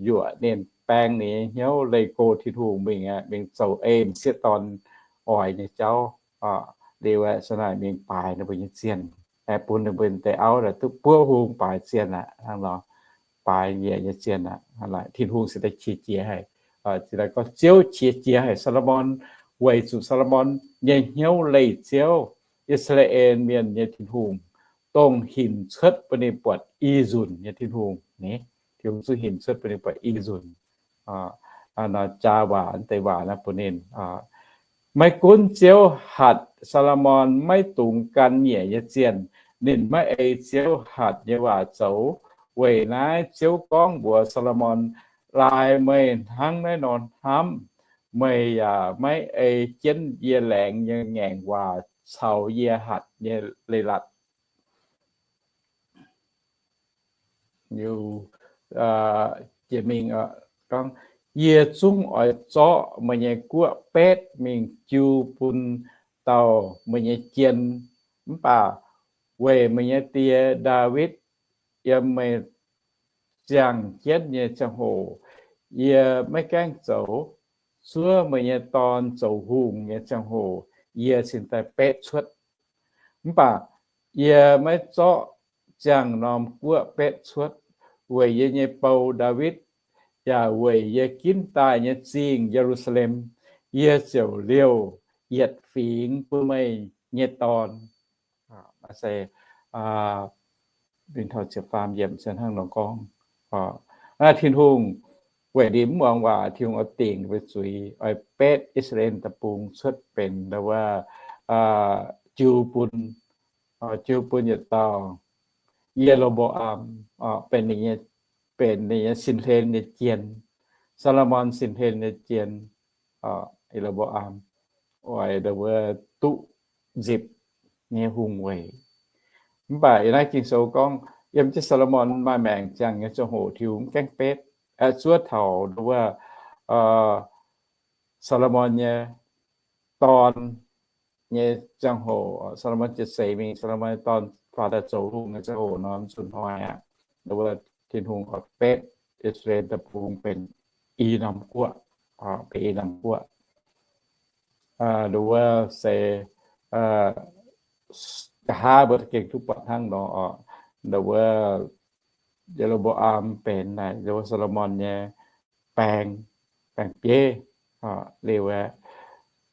yuoqc ninh, baeng ninh nyei hnyouv leih go Tin-Hungh mingh aqv, mingh zoux ei m'sieqv dorn oix nyei jauv. Liuz aeqv, se naaic mingh baaix ninh mbuo nyei zienh, aeqv, bun ninh mbuo deix auv naaic duqv buov hung baaix zienh aqv. Hnangv nor baaix nyiec nyei zienh aqv. Tin-Hungh se daaih qiex jiez haic, gorngv Ziouv qiex jiez haic Saa^lo^morn, weic zuqc Saa^lo^morn nyei hnyouv leih Ziouv, I^saa^laa^en Mienh nyei Tin-Hungh, dongh hinc cuotv bun ninh buatc i nzunc nyei Tin-Hungh ni. Tin-Hungh zungv hinc cuotv bun ninh buatc i nzunc. Jaa waac deix waac naaiv bun ninh. Maiv gunv Ziouv hatc Saa^lo^morn maiv dungx gan nyiec nyei zienh, ninh maiv ei Ziouv hatc nyei waac zoux. Weic naaiv Ziouv gorngv mbuox Saa^lo^morn, Laaix meih hnangv naaiv nor hnamv, meih yaac maiv ei jienv yie laengz nyei ngaengc waac caux yie hatc nyei leiz-latc. Jiex mingh gorngv, Yie zungv oix zorqv meih nyei guoqv betv mingh jiu bun dauh meih nyei jien. Mv baac weic meih nyei die, Ndaawitv, yiem meih ziangh jienv nyei ziangh hoc, yie maiv gaengh zoux. Zuov meih nyei dorn zoux hungh nyei ziangh hoc, yie cingx daaih betv cuotv. Mv baac yie maiv zorqv ziangh norm guoqv betv cuotv, weic yie nyei bou, Ndaawitv, yaac weic yie ginv daaih nyei zingh, Ye^lu^saa^lem. Yie ziouc liouh yietc fingx bun meih nyei dorn. Mingh taux ziepc faam yiemc se hnangv nor gorngv. Naaiv Tin-Hungh weic ninh mv muangx waac, Tin-Hungh oix dingc mbuo zuiz, oix betv I^saa^laa^en deic-bung cuotv benx ndau wuov jiu bun, jiu bun yietc dauh, Ye^lo^mbo^am, benx ninh nyei, benx ninh nyei sin-hlen nyei jien, Saa^lo^morn sin-hlen nyei jien. Ye^lo^mbo^am oix ndau wuov duqv nzipc nyei hungh weic. Mv baac yiem naaiv Ging-Sou gorngv, yiem jienv Saa^lo^morn maaih maengc ziangh nyei ziangh hoc Tin-Hungh mv gaengh betv, aeqv, zuov taux ndau wuov Saa^lo^morn nyei dorn nyei ziangh hoc, Saa^lo^morn jiez seix mingh, Saa^lo^morn nyei dorn faaux daaih zoux hungh nyei ziangh hoc nor, zunh hnoi aqv, ndau wuov Tin-Hungh oix betv I^saa^laa^en deic-bung benx i norm guoqv, benx i norm guoqv. Ndau wuov se nqa'haav mbuo za'gengh duqv buatc hnangv nor oc. Ndau wuov Ye^lo^mbo^am benx naaic ndau wuov Saa^lo^morn nyei baeng, baeng-bieiv, liuz aeqv,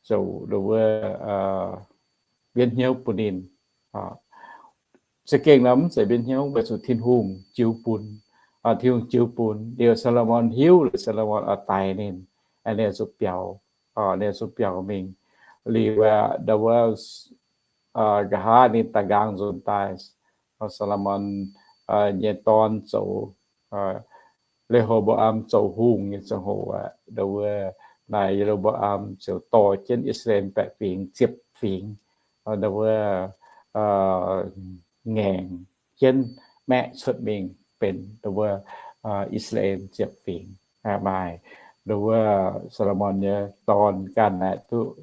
zoux ndau wuov mbienv hnyouv bun ninh. Za'gengh nor mv zeiz mbienv hnyouv, weic zuqc Tin-Hungh jiu bun. Tin-Hungh jiu bun liuz, Saa^lo^morn hiuv liuz, Saa^lo^morn oix daix ninh, ninh zuqc biaux, ninh zuqc biaux mingh. Liuz aeqv, ndau wuov nqa'haav ninh daaih nqaang nzunc daaih, Saa^lo^morn nyei dorn zoux, Le^ho^mbo^am zoux hungh nyei ziangh hoc aeqv, ndau wuov naaic Ye^lo^mbo^am ziouc dorh jienv I^saa^laa^en baeqc fingx ziepc fingx, ndau wuov ngaengc jienv maeqv cuotv mingh benx ndau wuov I^saa^laa^en ziepc fingx. Maaih nduov wuov Saa^lo^morn nyei dorn ganh naaic duqv,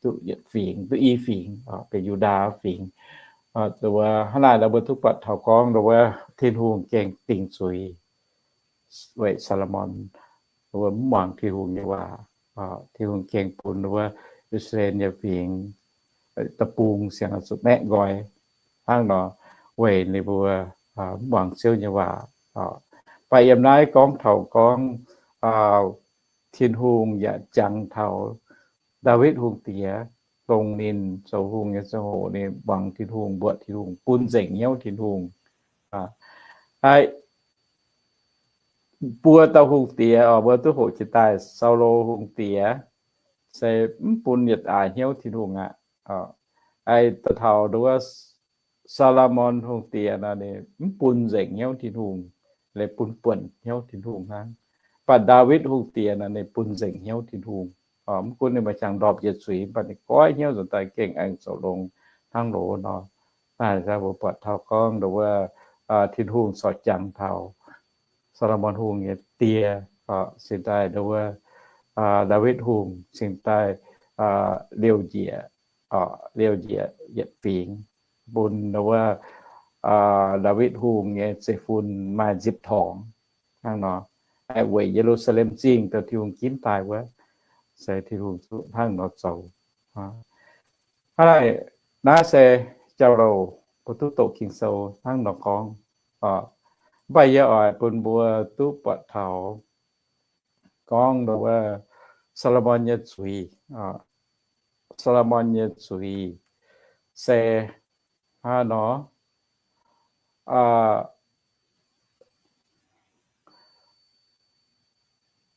duqv yietc fingx, duqv i fingx, benx Yu^ndaa fingx. Nduov wuov hnangv naaic nor mbuo duqv buatc taux gorngv nduov wuov Tin-Hungh gengh dingc zuiz weic Saa^lo^morn nduov wuov mv muangx Tin-Hungh nyei waac. Tin-Hungh gengh bun nduov wuov I^saa^laa^en nyei fingx deic-bung siang zuqc maeqv nqoi hnangv nor, weic ninh mbuo mv muangx Ziouv nyei waac. Mv baac yiem naaiv gorngv taux gorngv Tin-Hungh yaac jangx taux Ndaawitv Hungh Diex, dongh ninh zoux hungh nyei ziangh hoc ninh muangx Tin-Hungh, mbuoqc Tin-Hungh, bun nzengc hnyouv Tin-Hungh. Buo dauh hungh diex oc, mbuo duqv hoqc jiex daaih, Saulo Hungh Diex se mv bun yietc aax hnyouv Tin-Hungh aqv. Daaih taux nduov wuov Saa^lo^morn Hungh Diex nor, ninh mv bun nzengc hnyouv Tin-Hungh, leiz bun buonc hnyouv Tin-Hungh hnangv. Mv baac Ndaawitv Hungh Diex nor, ninh bun nzengc hnyouv Tin-Hungh. Mv gunv ninh maaih qangx ndorpc jiex zuiz, mv baac ninh goiv hnyouv nzuonx daaih gengh aengx zoux longx hnangv loz nor. Naaiv mbuo buatc taux gorngv nduov wuov Tin-Hungh corc jangx taux Saa^lo^morn Hungh nyei die, cingx daaih nduov wuov Ndaawitv Hungh cingx daaih liouh njiec, liouh njiec yietc fingx, bun nduov wuov Ndaawitv Hungh nyei zeiv-fun maaih nzipc torngx hnangv nor, weic Ye^lu^saa^lem Zingh dongh Tin-Hungh ginv daaih wuov, se Tin-Hungh zuqc hnangv nor zoux. Hnangv naaiv, naaiv se jauv-louc mbuo duqv doqc Ging-Sou hnangv nor gorngv. Mv baac yie oix bun mbuo duqv buatc taux gorngv nduov wuov Saa^lo^morn nyei zuiz, Saa^lo^morn nyei zuiz se hnangv nor,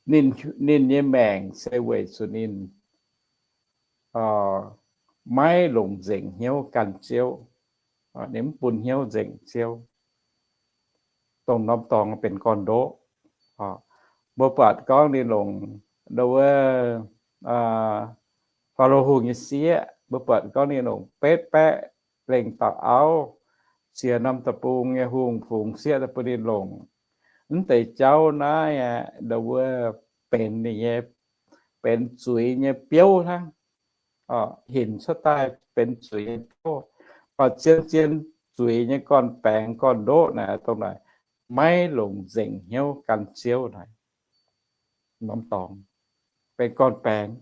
ninh, ninh nyei maengc se weic zuqc ninh maiv longc nzengc hnyouv gan Ziouv. Ninh mv bun hnyouv nzengc Ziouv, dongh norm dorngx benx gorn-ndoqv. Mbuo buatc gorngv ninh longc nduov wuov Faalo Hungh nyei sieqv, mbuo buatc gorngv ninh longc betv baeqv lengh dauh auv, ziex norm deic-bung nyei hungh fungx sieqv daaih bun ninh longc. Mv deix jauv naaiv aeqv, nduov wuov benx ninh nyei, benx zuiz nyei biouv hnangv. Hinc cuotv daaih benx zuiz nyei biouv. Baac zien-zien zuiz nyei gorn-baengx gorn-ndoqv naaic, dongh naaic maiv longc nzengc hnyouv gan Ziouv naaic, norm dorngx benx gorn-baengx.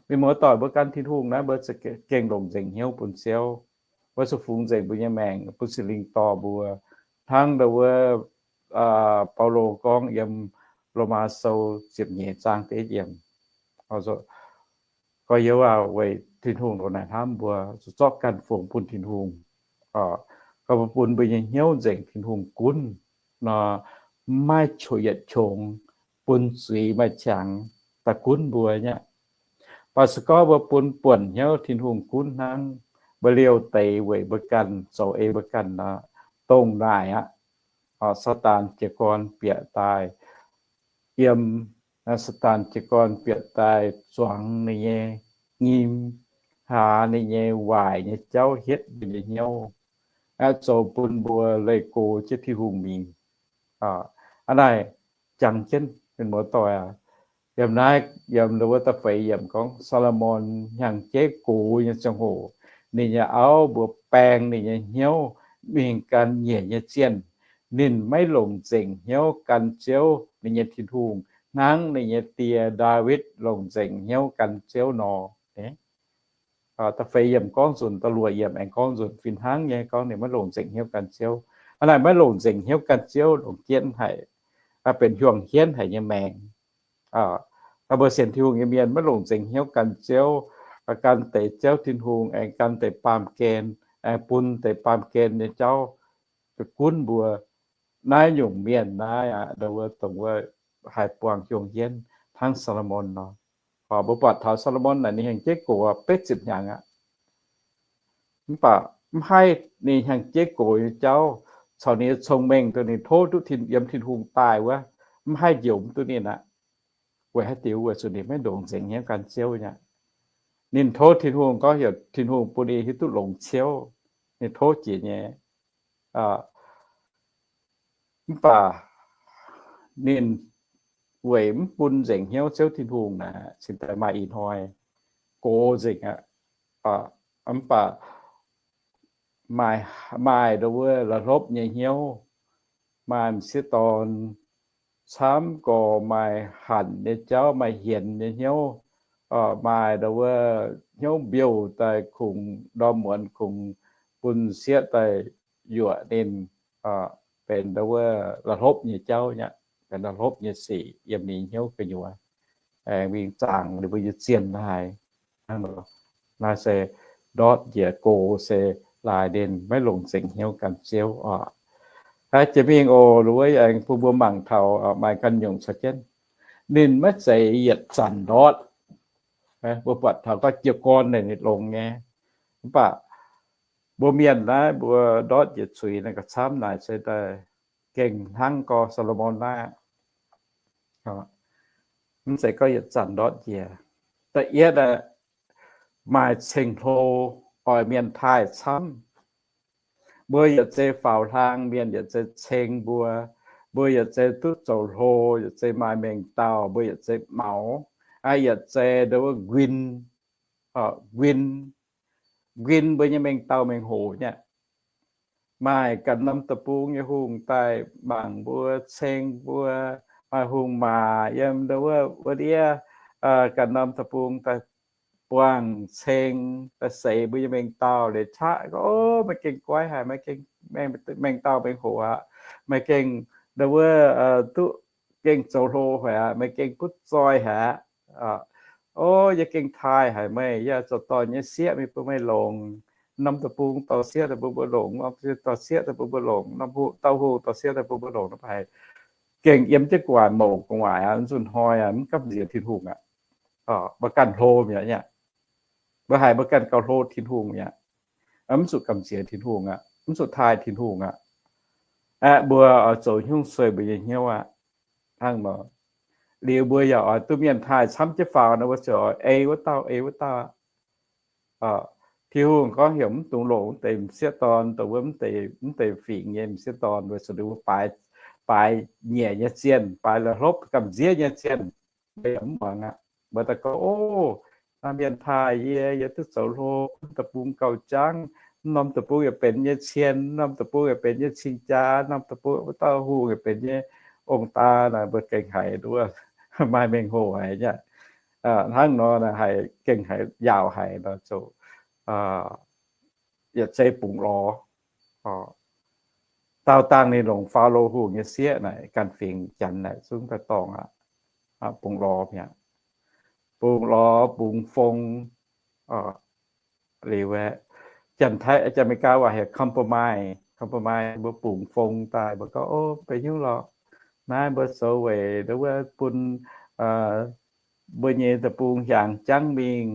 Mienh muoz-doic, mbuo gan Tin-Hungh naaiv, mbuo za'gengh longc nzengc hnyouv bun Ziouv. Mbuo zuqc fungx nzengc mbuo nyei maengc bun Singx Lingh dorh mbuo, hnangv nduov wuov Baulo gorngv yiem Lomaa Sou ziepc nyeic zaang da'yietv yiemc. Gorx-youz aah, weic Tin-Hungh ndongc naaic hnamv mbuo, zuqc zorqv ganh fungx bun Tin-Hungh. Gorngv mbuo bun mbuo nyei hnyouv nzengc Tin-Hungh gunv nor, maiv qongx yietc qongx, bun zuiz maaih qangx daaih gunv mbuo nyei aqv. Baac se gorngv mbuo bun buonc hnyouv Tin-Hungh gunv hnangv, mbuo liouh deix weic mbuo ganh, zoux ei mbuo ganh nor, dongh naaic aqv, Saadaan jiez gorn bieqc daaih, yiem, Saadaan jiez gorn bieqc daaih zuangx ninh nyei nyim, hlaax ninh nyei waaic nyei jauv hietv mbuo nyei hnyouv, aeqv, zoux bun mbuo leih go jienv Tin-Hungh mingh. Aa, hnangv naaic jangx jienv mienh muoz-doic aac. Yiem naaiv, yiem nduov wuov da'feix yiemc gorngv, Saa^lo^morn hnyangx-jeiv gox nyei ziangh hoc, ninh nyei auv mbuox baeng ninh nyei hnyouv mingh gan nyiec nyei zienh. Ninh maiv longc nzengc hnyouv gan Ziouv, ninh nyei Tin-Hungh, hnangv ninh nyei die, Ndaawitv, longc nzengc hnyouv gan Ziouv nor. Da'feix yiemc gorngv nzunc, da'luoqc yiemc aengx gorngv nzunc fih hnangv nyei, gorngv ninh maiv longc nzengc hnyouv gan Ziouv. Hnangv naaic maiv longc nzengc hnyouv gan Ziouv longc jienv haic, benx hiuang hienv haic nyei maengc. Mbuo sienx Tin-Hungh nyei mienh maiv longc nzengc hnyouv gan Ziouv, gan deix Ziouv Tin-Hungh, aengx gan deix baamh gen, aengx bun deix baamh gen nyei jauv gunv mbuo. Naaiv nyungc mienh naaiv aqv, nduov wuov dongh wuov haih buangh hiuang hienv hnangv Saa^lo^morn nor. Mbuo buatc taux Saa^lo^morn naaic ninh hnyangx-jeiv gox betv ziepc hnyangx aqv. Mv baac mv haih ninh hnyangx-jeiv gox nyei jauv caux ninh nyei cong-mengh dongh ninh tov duqv yiem Tin-Hungh daaih wuov, mv haih njoux duqv ninh aqv. Weic haaix diuc? Weic zuqc ninh maiv longc nzengc hnyouv gan Ziouv nyei aqv. Ninh tov Tin-Hungh gorngv heuc Tin-Hungh bun ninh hiuv duqv longc Ziouv. Ninh tov jiex nyei. Mv baac ninh weic mv bun nzengc hnyouv Ziouv Tin-Hungh naaic, cingx daaih maaih ih hnoi gox nzengc aqv. Mv baac maaih, maaih ndau wuov la'hlopv nyei hnyouv, maaih m'sieqv dorn camv gorx, maaih hanc nyei jauv, maaih hienx nyei hnyouv, maaih ndau wuov hnyouv mbiouh daaih kungx ndorm muonz kungx bun sieqv daaih yuoqc ninh, benx ndau wuov la'hlopv nyei jauv nyei, benx la'hlopv nyei sic yiem ninh hnyouv gu'nyuoz. Aengx mingh zaangc ninh mbuo nyei zienh haic. Naaiv se ndortv njiec gox se laaix ninh maiv longc nzengc hnyouv gan Ziouv oc. Jiex mingh oc, wuov aengx bun mbuo mangc taux maaih ganh nyungc caux jienv. Ninh maiv zeiz yietc zanc ndortv. Mbuo buatc taux gorngv jiez gorn naaic ninh longx nyei. Mv baac mbuo mienh naaiv mbuo ndortv njiec zuiz naaiv gauh camv naaic se daaih gengh hnangv gorx Saa^lo^morn naaiv. Mv zeiz gorngv yietc zanc ndortv njiec. Da'yietv aeqv, maaih ceng-hlo oix mienh taaih camv. Mbuo yietc zei faaux hlang, mienh yietc zei ceng mbuo, mbuo yietc zei duqv zoux hlo, yietc zei maaih mengh dauh, mbuo yietc zei maux, yietc zei ndau wuov nquin, nquin, nquin mbuo nyei mengh dauh mengh hoc nyei. Maaih ganh norm deic-bung nyei hungh daaih mangc mbuo, ceng mbuo, maaih hungh maac yiem ndau wuov wuov ndiev ganh norm deic-bung daaih buangh ceng daaih seix mbuo nyei mengh dauh leiz qaqv gorngv, O, meih gengh goiv haic, meih gengh, mengh dauh mengh hoc aqv, meih gengh ndau wuov duqv gengh zoux hlo haic aqv, meih gengh butv zoih haic aqv. O, yie gengh taaih haic meih, yie zoux dorn nyei sieqv mingh bun meih longc. Norm deic-bung dorh sieqv daaih bun mbuo longc, norm deic-bung dorh sieqv daaih bun mbuo longc, norm dauh hungh dorh sieqv daaih bun mbuo longc, nor haiz gengh yiem jienv gu'nguaaic mouc gu'nguaaic aqv, nzunc hnoi aqv, mv gamh nziex Tin-Hungh aqv. Mbuo ganh hlo mi'aqv. Mbuo haiz mbuo ganh gauh hlo Tin-Hungh mi'aqv. Mv zuqc gamh nziex Tin-Hungh aqv, mv zuqc taaih Tin-Hungh aqv. Aeqv, mbuo oix zoux nyungc sueih mbuo nyei hnyouv aqv. Hnangv nor, liuz mbuo yaac oix duqv mienh taaih camv jienv faaux nor, mbuo ziouc oix ei wuov dauh, ei wuov dauh aqv. Tin-Hungh gorngv heuc mv dungx longc wuov deix m'sieqv dorn, dongh wuov mv deix, mv deix fingx nyei m'sieqv dorn, weic zuqc ninh mbuo baaix, baaix nyieqc nyei zienh, baaix la'hlopv gamh nziev nyei zienh. Mbuo yaac mv muangx aqv. Mbuo daaih gorngv, O, maaih mienh taaih yie, yie duqv zoux hlo, gunv deic-bung gauh jangv, mv norm deic-bung yaac benx nyei cien, mv norm deic-bung yaac benx nyei cing-jaa, mv norm deic-bung wuov dauh hungh yaac benx nyei ong-daa naaic, mbuo gengh haiz duqv maaih mengh hoc haic nyei. Hnangv nor naaic haiz gengh haiz yaauc haic nor, zoux yietc zei bungx lorz. Daauh dangh ninh longc Faalo Hungh nyei sieqv naaic, ganh fingx Janx naaic zungv daaih dorngc aqv. Bungx lorz mi'aqv. Bungx lorz, bungx fong. Liuz aeqv, Janx-Taiv, Janx-Meigaa waac heuc compromise. Compromise, mbuo bungx fong daaih, mbuo gorngv, O, mv benx haaix nyungc lorqc. Naaiv mbuo zoux weic ndau wuov bun mbuo nyei deic-bung hiaangx jangv mingh,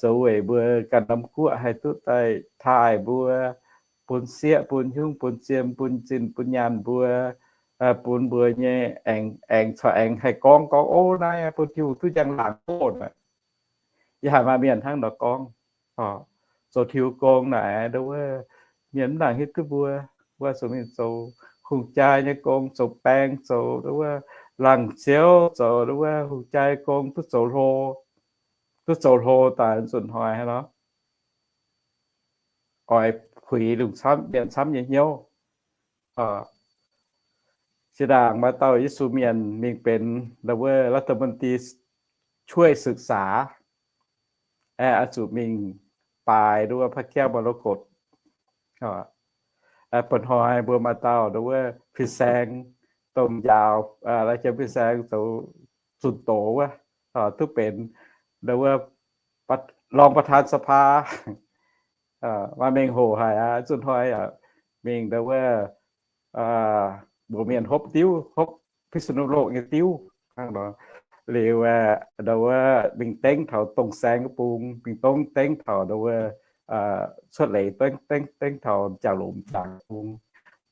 zoux weic mbuo ganh norm guoqv haih duqv daaih taaih mbuo, bun sieqv, bun hnyungv, bun ziem, bun zinh, bun nyaanh mbuo, bun mbuo nyei aengx, aengx corc aengx haih gorngv gorngv, O, naaiv bun Tin-Hungh duqv njang-laangc oc. Yie haiz maaih mienh hnangv nor gorngv. Zoux Tin-Hungh gong naaic, ndau wuov mienh mv nangc hiuv duqv mbuo, mbuo zuqc mingh zoux hungh jaa nyei gong, zoux baeng, zoux ndau wuov laangz ziouv, zoux ndau wuov hungh jaa nyei gong, duqv zoux hlo, duqv zoux hlo daaih nzunc hnoi hnangv nor, oix puix lungh camv, mienh camv nyei hnyouv. Zinh ndaangc maaih dauh Yesu mienh mingh benx ndau wuov ລັດຖະມົນຕີ ช่วยศึกษา, aeqv, zuqc mingh baaix ndau wuov พระแก้วมรกต. Ba'hnoi mbuo maaih dauh ndau wuov fin-saeng, dongh njaaux, la'jangx fin-saeng zoux zunh doz wuov, duqv benx ndau wuov รองประธานสภา. Maaih mengh hoc haic aqv. Zunh hnoi mingh ndau wuov mbuox mienh hopv diuv, hopv พิษณุโลก nyei diuv. Liuz ndau wuov mingh dengv taux dongh saeng wuov bung, mingh dongh dengv taux ndau wuov cuotv leiz, dengv, dengv, dengv taux jangx lomc jangx bung.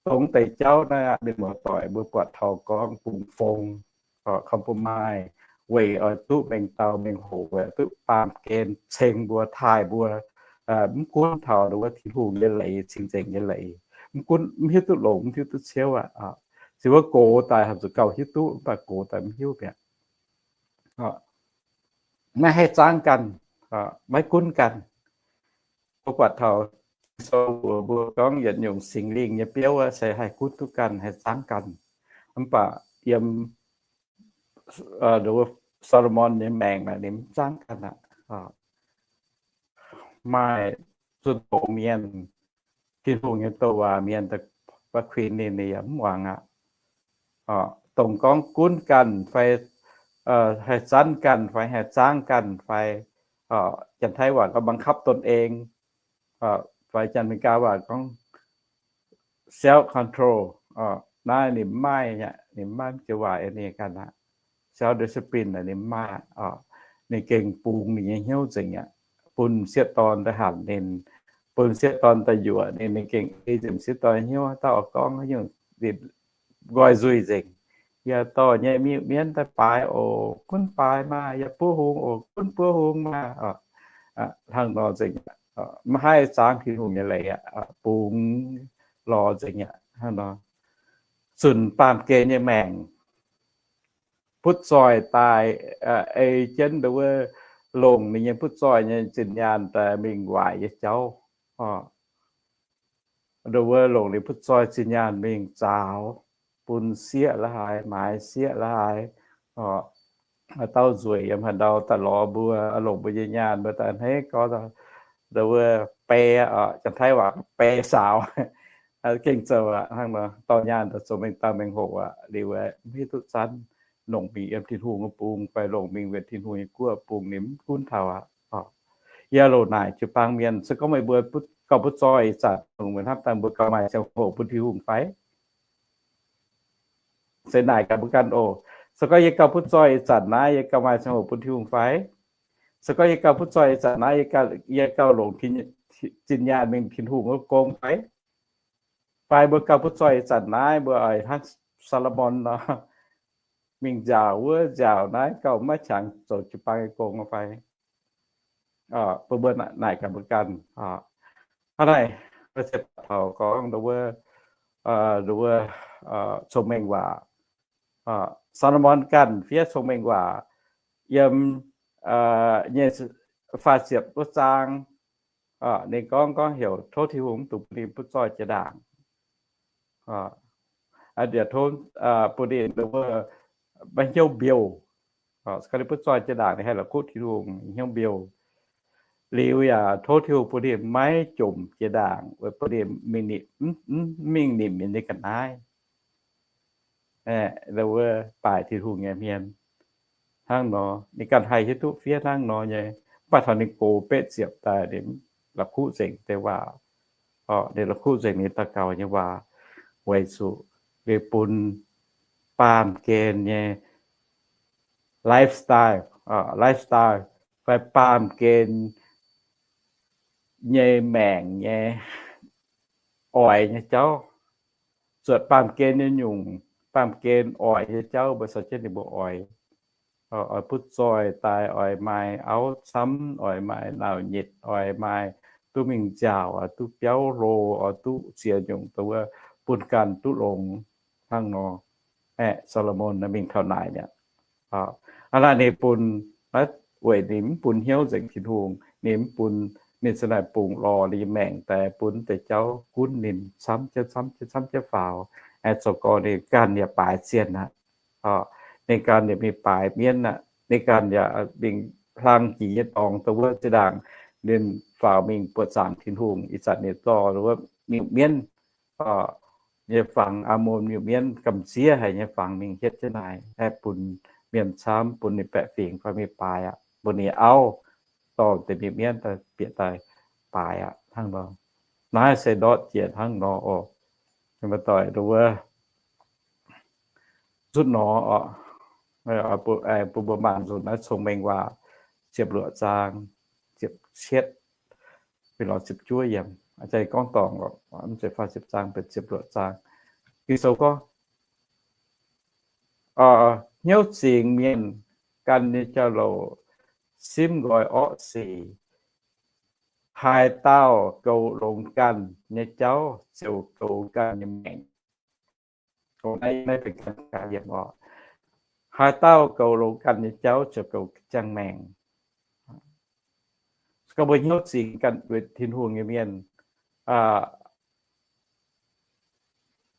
Dongh deix jauv naaiv mienh muoz-doic mbuo buatc taux gorngv bungx fong, compromise, weic oix duqv mengh dauh mengh hoc, weic duqv baamh gen ceng mbuo, taaih mbuo, mv gunv taux ndau wuov Tin-Hungh nyei leiz, cing-nzengc nyei leiz, mv gunv, mv hiuv duqv longx, mv hiuv duqv ciouv aqv. Se wuov gox daaih haih zuqc gauh hiuv duqv, mv baac gox daaih mv hiuv mi'aqv. Maiv haih zaangv ganh, maiv gunv ganh. Mbuo buatc taux Ging-Sou mbuo gorngv yietc nyungc Singx Lingh nyei biouv se haih gunv duqv ganh, haih zaangv ganh. Mv baac yiem Saa^lo^morn nyei maengc naaic ninh mv zaangv ganh aqv. Maaih zunh doz mienh, Tin-Hungh nyei douc waac mienh, da'kuinx ninh, ninh yaac mv muangx aqv. Dongh gorngv gunv ganh fai haih zanv ganh fai haih zaangv ganh fai, Janx-Taiv waac gorngv บังคับตนเอง fai Janx-Meigaa waac gorngv self control, naaiv ninh mv maaih aqv. Ninh mv maaih, mv joux waac ninh ganh aqv. Self discipline ninh mv maaih. Ninh gengh bungx ninh nyei hnyouv nzengc aqv. Bun m'sieqv dorn daaih hanc ninh, bun m'sieqv dorn daaih yuoqc ninh, ninh gengh ei nzengc m'sieqv dorn hnyouv. Dauh oix gorngv haaix nyungc, ninh nqoi nzuih nzengc. Yaac dorh nyei miuc-mienv daaih baaix oc, gunv baaix maah. Yaac buov hung oc, gunv buov hung maah. Hnangv nor nzengc, maiv haih zaangv Tin-Hungh nyei leiz aqv. Bungx lorz nzengc aqv. Hnangv nor, zunc baamh gen nyei maengc, butv zoih daaih, ei jienv nduov wuov longc ninh nyei butv zoih nyei zinh nyaanh daaih mingh waaic nyei jauv. Nduov wuov longc ninh butv zoih zinh nyaanh mingh zaaux, bun sieqv la'haaix, maaiz sieqv la'haaix. Dauh nzueic yiem haaix ndau daaih lorz mbuo, longc mbuo nyei nyaanh mbuo daaih hneiv gorx, nduov wuov bae, Janx-Taiv waac bae saaux. Gengh zoux aqv. Hnangv nor dorh nyaanh daaih zoux mengh dauh mengh hoc aqv. Liuz mv hiuv duqv zanv, longc mingh yiem Tin-Hungh nyei bung fai longc mingh wietc Tin-Hungh nyei guoqv bung, ninh mv gunv taux aqv. Yie loc naaic jiu-baang mienh, se gorngv meih mbuo gauh butv zoih ih zanc, longc mingh hnamv daaih mbuo gauh maaih ziangh hoc bun Tin-Hungh fai? Se naaic gaax mbuo ganh oc. Se gorngv yie gauh butv zoih ih zanc naaiv, yie gauh maaih ziangh hoc bun Tin-Hungh fai? Se gorngv yie gauh butv zoih ih zanc naaiv, yie gauh longc zinh nyaanh mingh Tin-Hungh wuov gong fai? Fai mbuo gauh butv zoih ih zanc naaiv, mbuo oix hnangv Saa^lo^morn nor, mingh nziaauc wuov nziaauc naaiv, gauh maiv qangx zoux jiu-baang nyei gong fai? Bun mbuo naaic gaax mbuo ganh. Hnangv naaic, mbuo se taux gorngv nduov wuov, nduov wuov, cong-mengh waac. Saa^lo^morn ganh fiev cong-mengh waac yiem nyei faah ziepc wuov zaang. Ninh gorngv, gorngv heuc tov Tin-Hungh mv dungx bun ninh butv zoih jiex ndaangc. Tov bun ninh nduov wuov maiv hnyouv mbiouh. Gorngv ninh butv zoih jiex ndaangc, ninh haih la'kuqv Tin-Hungh hnyouv mbiouh. Liuz yaac tov Tin-Hungh bun ninh maiv jomc jiex ndaangc, weic bun ninh mingh nimc, mv mingh nimc ninh nyei ga'naaiv. Nduov wuov baaic Tin-Hungh nyei hmien hnangv nor, ninh ganh haih hiuv duqv fiev hnangv nor nyei. Mv baac taux ninh gox betv ziepc daaih, ninh la'kuqv nzengc deix waac. Ninh la'kuqv nzengc ninh daux gaux nyei waac, weic zuqc liuz bun baamh gen nyei lifestyle, lifestyle fai baamh gen nyei maengc nyei oix nyei jauv. Zuotc baamh gen nyei nyungc, baamh gen oix nyei jauv mbuo caux jienv ninh mbuo oix. Oix butv zoih daaih, oix maaih auv camv, oix maaih nauc nyitc, oix maaih duqv mingh nziaauc, oix duqv biauv hlo, oix duqv ziex nyungc dongh wuov bun ganh duqv longx hnangv nor. Aeqv, Saa^lo^morn mingh taux naaic mi'aqv. Hnangv naaic ninh bun, weic ninh mv bun hnyouv nzengc Tin-Hungh, ninh mv bun, ninh za'naaic bungx lorz ninh nyei maengc daaih bun deix jauv gunv ninh camv jienv, camv jienv, camv jienv faaux. Aeqv, zoux gorx ninh ganh yaac baaix zienh aqv. Ninh ganh yaac mingh baaix mienv aqv. Ninh ganh yaac mingh hlang jiex nyei dorngx dongh wuov zinh ndaangc ninh faaux mingh buoqc zaangc Tin-Hungh. Ih zanc ninh dorh wuov miuc-mienv nyei fangx, Aa^mon miuc-mienv gamh nziev haic nyei fangx mingh hietv jienv naaic, aeqv, bun mienh camv, bun ninh baeqc fingx fai mingh baaix aqv, bun ninh auv dorh deix miuc-mienv daaih bieqc daaih baaix aqv hnangv nor. Naaiv se ndortv jiex hnangv nor oc. Muoz-doic nduov wuov, nzutv nor oc, bun mbuo mangc nzunc naaiv Cong-Mengh Waac ziepc luoqc zaang, ziepc cietv, fih lorz ziepc juov yiem. Aa, gorngv dorngc oc, mv zeiz faah ziepc zaang, benx ziepc luoqc zaang. Ging-Sou gorngv, hnyouv zingx mienh gan nyei jauv-louc simv nqoi orqv sic. Haaix dauh goux longx ganh nyei jauv ziouc goux ganh nyei maengc. Dongh naaiv, naaiv benx ganh gaax yiem oc. Haaix dauh goux longx ganh nyei jauv ziouc goux ziangh maengc. Se gorngv mbuo hnyouv zingx ganh Tin-Hungh nyei mienh,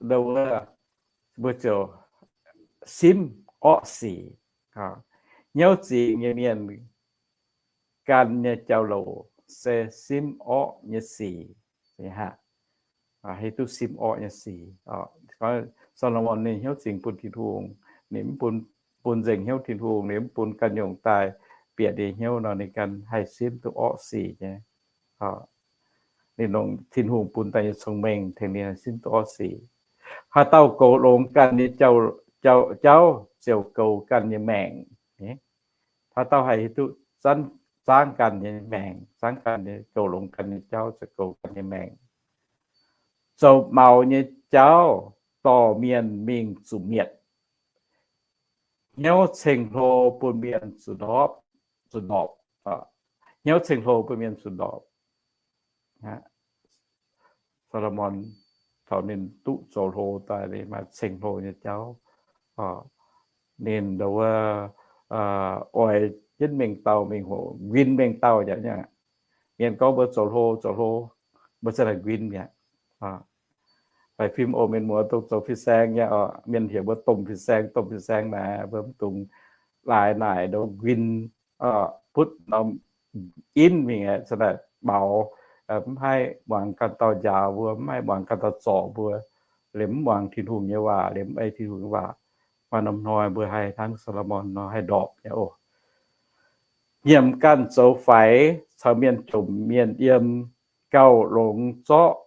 mbuo ziouc simv orqv sic. Hnyouv zingx nyei mienh ganh nyei jauv-louc se simv orqv nyei sic. Hiuv duqv simv orqv nyei sic. Saa^lo^morn ninh hnyouv zingx bun Tin-Hungh, ninh mv bun, bun nzengc hnyouv Tin-Hungh, ninh mv bun ganh nyungc daaih bieqc ninh hnyouv nor, ninh ganh haih simv duqv orqv sic nyei. Ninh longc Tin-Hungh bun daaih nyei cong-mengh tengx ninh simv duqv orqv sic. Haaix dauh goux longx ganh nyei jauv, jauv, jauv ziouc goux ganh nyei maengc. Haaix dauh haih hiuv duqv zaangv ganh nyei maengc, zaangv ganh nyei, goux longx ganh nyei jauv ziouc goux ganh nyei maengc. Zoux maux nyei jauv dorh mienh mingh zuqc mietc. Hnyouv ceng-hlo bun mienh zuqc ndorpc, zuqc ndorpc. Hnyouv ceng-hlo bun mienh zuqc ndorpc. Saa^lo^morn taux ninh duqv zoux hlo daaih, ninh maaih ceng-hlo nyei jauv. Ninh ndau wuov oix jienv mengh dauh mingh hoc, nquin mengh dauh aqv. Mienh gorngv mbuo zoux hlo, zoux hlo, mbuo se naaic nquin mi'aqv. Fai fim oc, mienh muoz dongh zoux fin-saeng nyei oc, mienh heuc mbuo domh fin-saeng, domh fin-saeng naaic, mbuo mv dungx laaix naaic ndau nquin butv norm in mingh aqv, se naaic maux, mv haih muangx ganh dauh njaaux mbuo, mv haih muangx ganh dauh zorc mbuo, liemh mv muangx Tin-Hungh nyei waac, liemh mv ei Tin-Hungh nyei waac. Maaih norm hnoi mbuo haih hnangv Saa^lo^morn nor haih ndorpc nyei oc. Nyiemc ganh zoux faix caux mienh jomc mienh yiem, gauh longx zorqv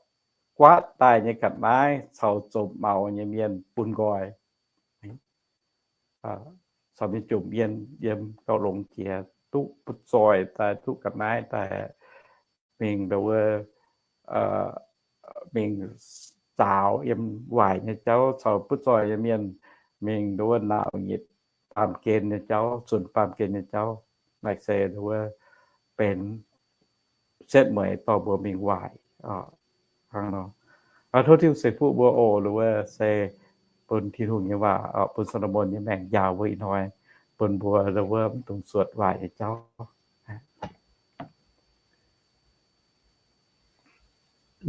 guaatv daaih nyei ga'naaiv caux zoux maux nyei mienh bun nqoi. Caux mienh jomc mienh yiem gauh longx jiex, duqv butv zoih daaih, duqv ga'naaiv daaih, mingh ndau wuov, mingh zaaux yiem waaic nyei jauv, caux butv zoih nyei mienh mingh ndau wuov naauc nyitc baamh gen nyei jauv, zunc baamh gen nyei jauv. Naaic se ndau wuov benx setv mueiz dorh mbuo mingh waaic. Hnangv nor, tov Tin-Hungh ceix fuqv mbuo oc. Ndau wuov se bun Tin-Hungh nyei waac, bun Saa^lo^morn nyei maengc njaaux mbuo ih hnoi, bun mbuo ndau wuov mv dungx zuotc waaic nyei jauv.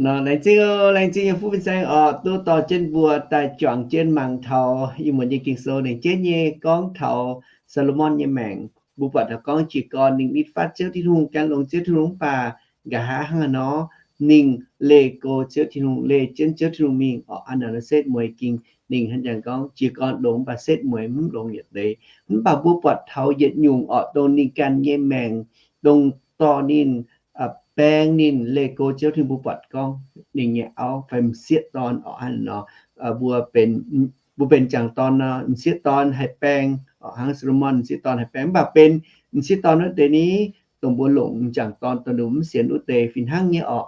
Nor, laengz zingh oc, laengz zingh yiem fuqv fin-saeng oc, duqv dorh jienv mbuo daaih juangc jienv mangc taux ih muonz nyei Ging-Sou nzengc jienv nyei gorngv taux Saa^lo^morn nyei maengc. Mbuo buatc taux gorngv jiez gorn ninh nitv fatv Ziouv Tin-Hungh, gan longx Ziouv Tin-Hungh, mv baac nqa'haav hnangv haaix nor ninh leih go Ziouv Tin-Hungh, leih jienv Ziouv Tin-Hungh mingh oc. Aa, naaiv setv mueiz ging ninh hnangv jangx gorngv jiez gorn longx, mv baac setv mueiz mv longx yietc deix. Mv baac mbuo buatc taux yietc nyungc oc, dongh ninh ganh nyei maengc, dongh dorh ninh, baeng ninh, leih go Ziouv Tin-Hungh, mbuo buatc gorngv ninh nyei auv fai m'sieqv dorn oc, hnangv nor, mbuo benx, mbuo benx m'jangc dorn nor, m'sieqv dorn haih baeng oc, hnangv Saa^lo^morn m'sieqv dorn haih baeng. Mv baac benx m'sieqv dorn wuov deix ni, dongh mbuo longc m'jangc dorn dongh ninh mv sienx wuov deix fih hnangv nyei oc.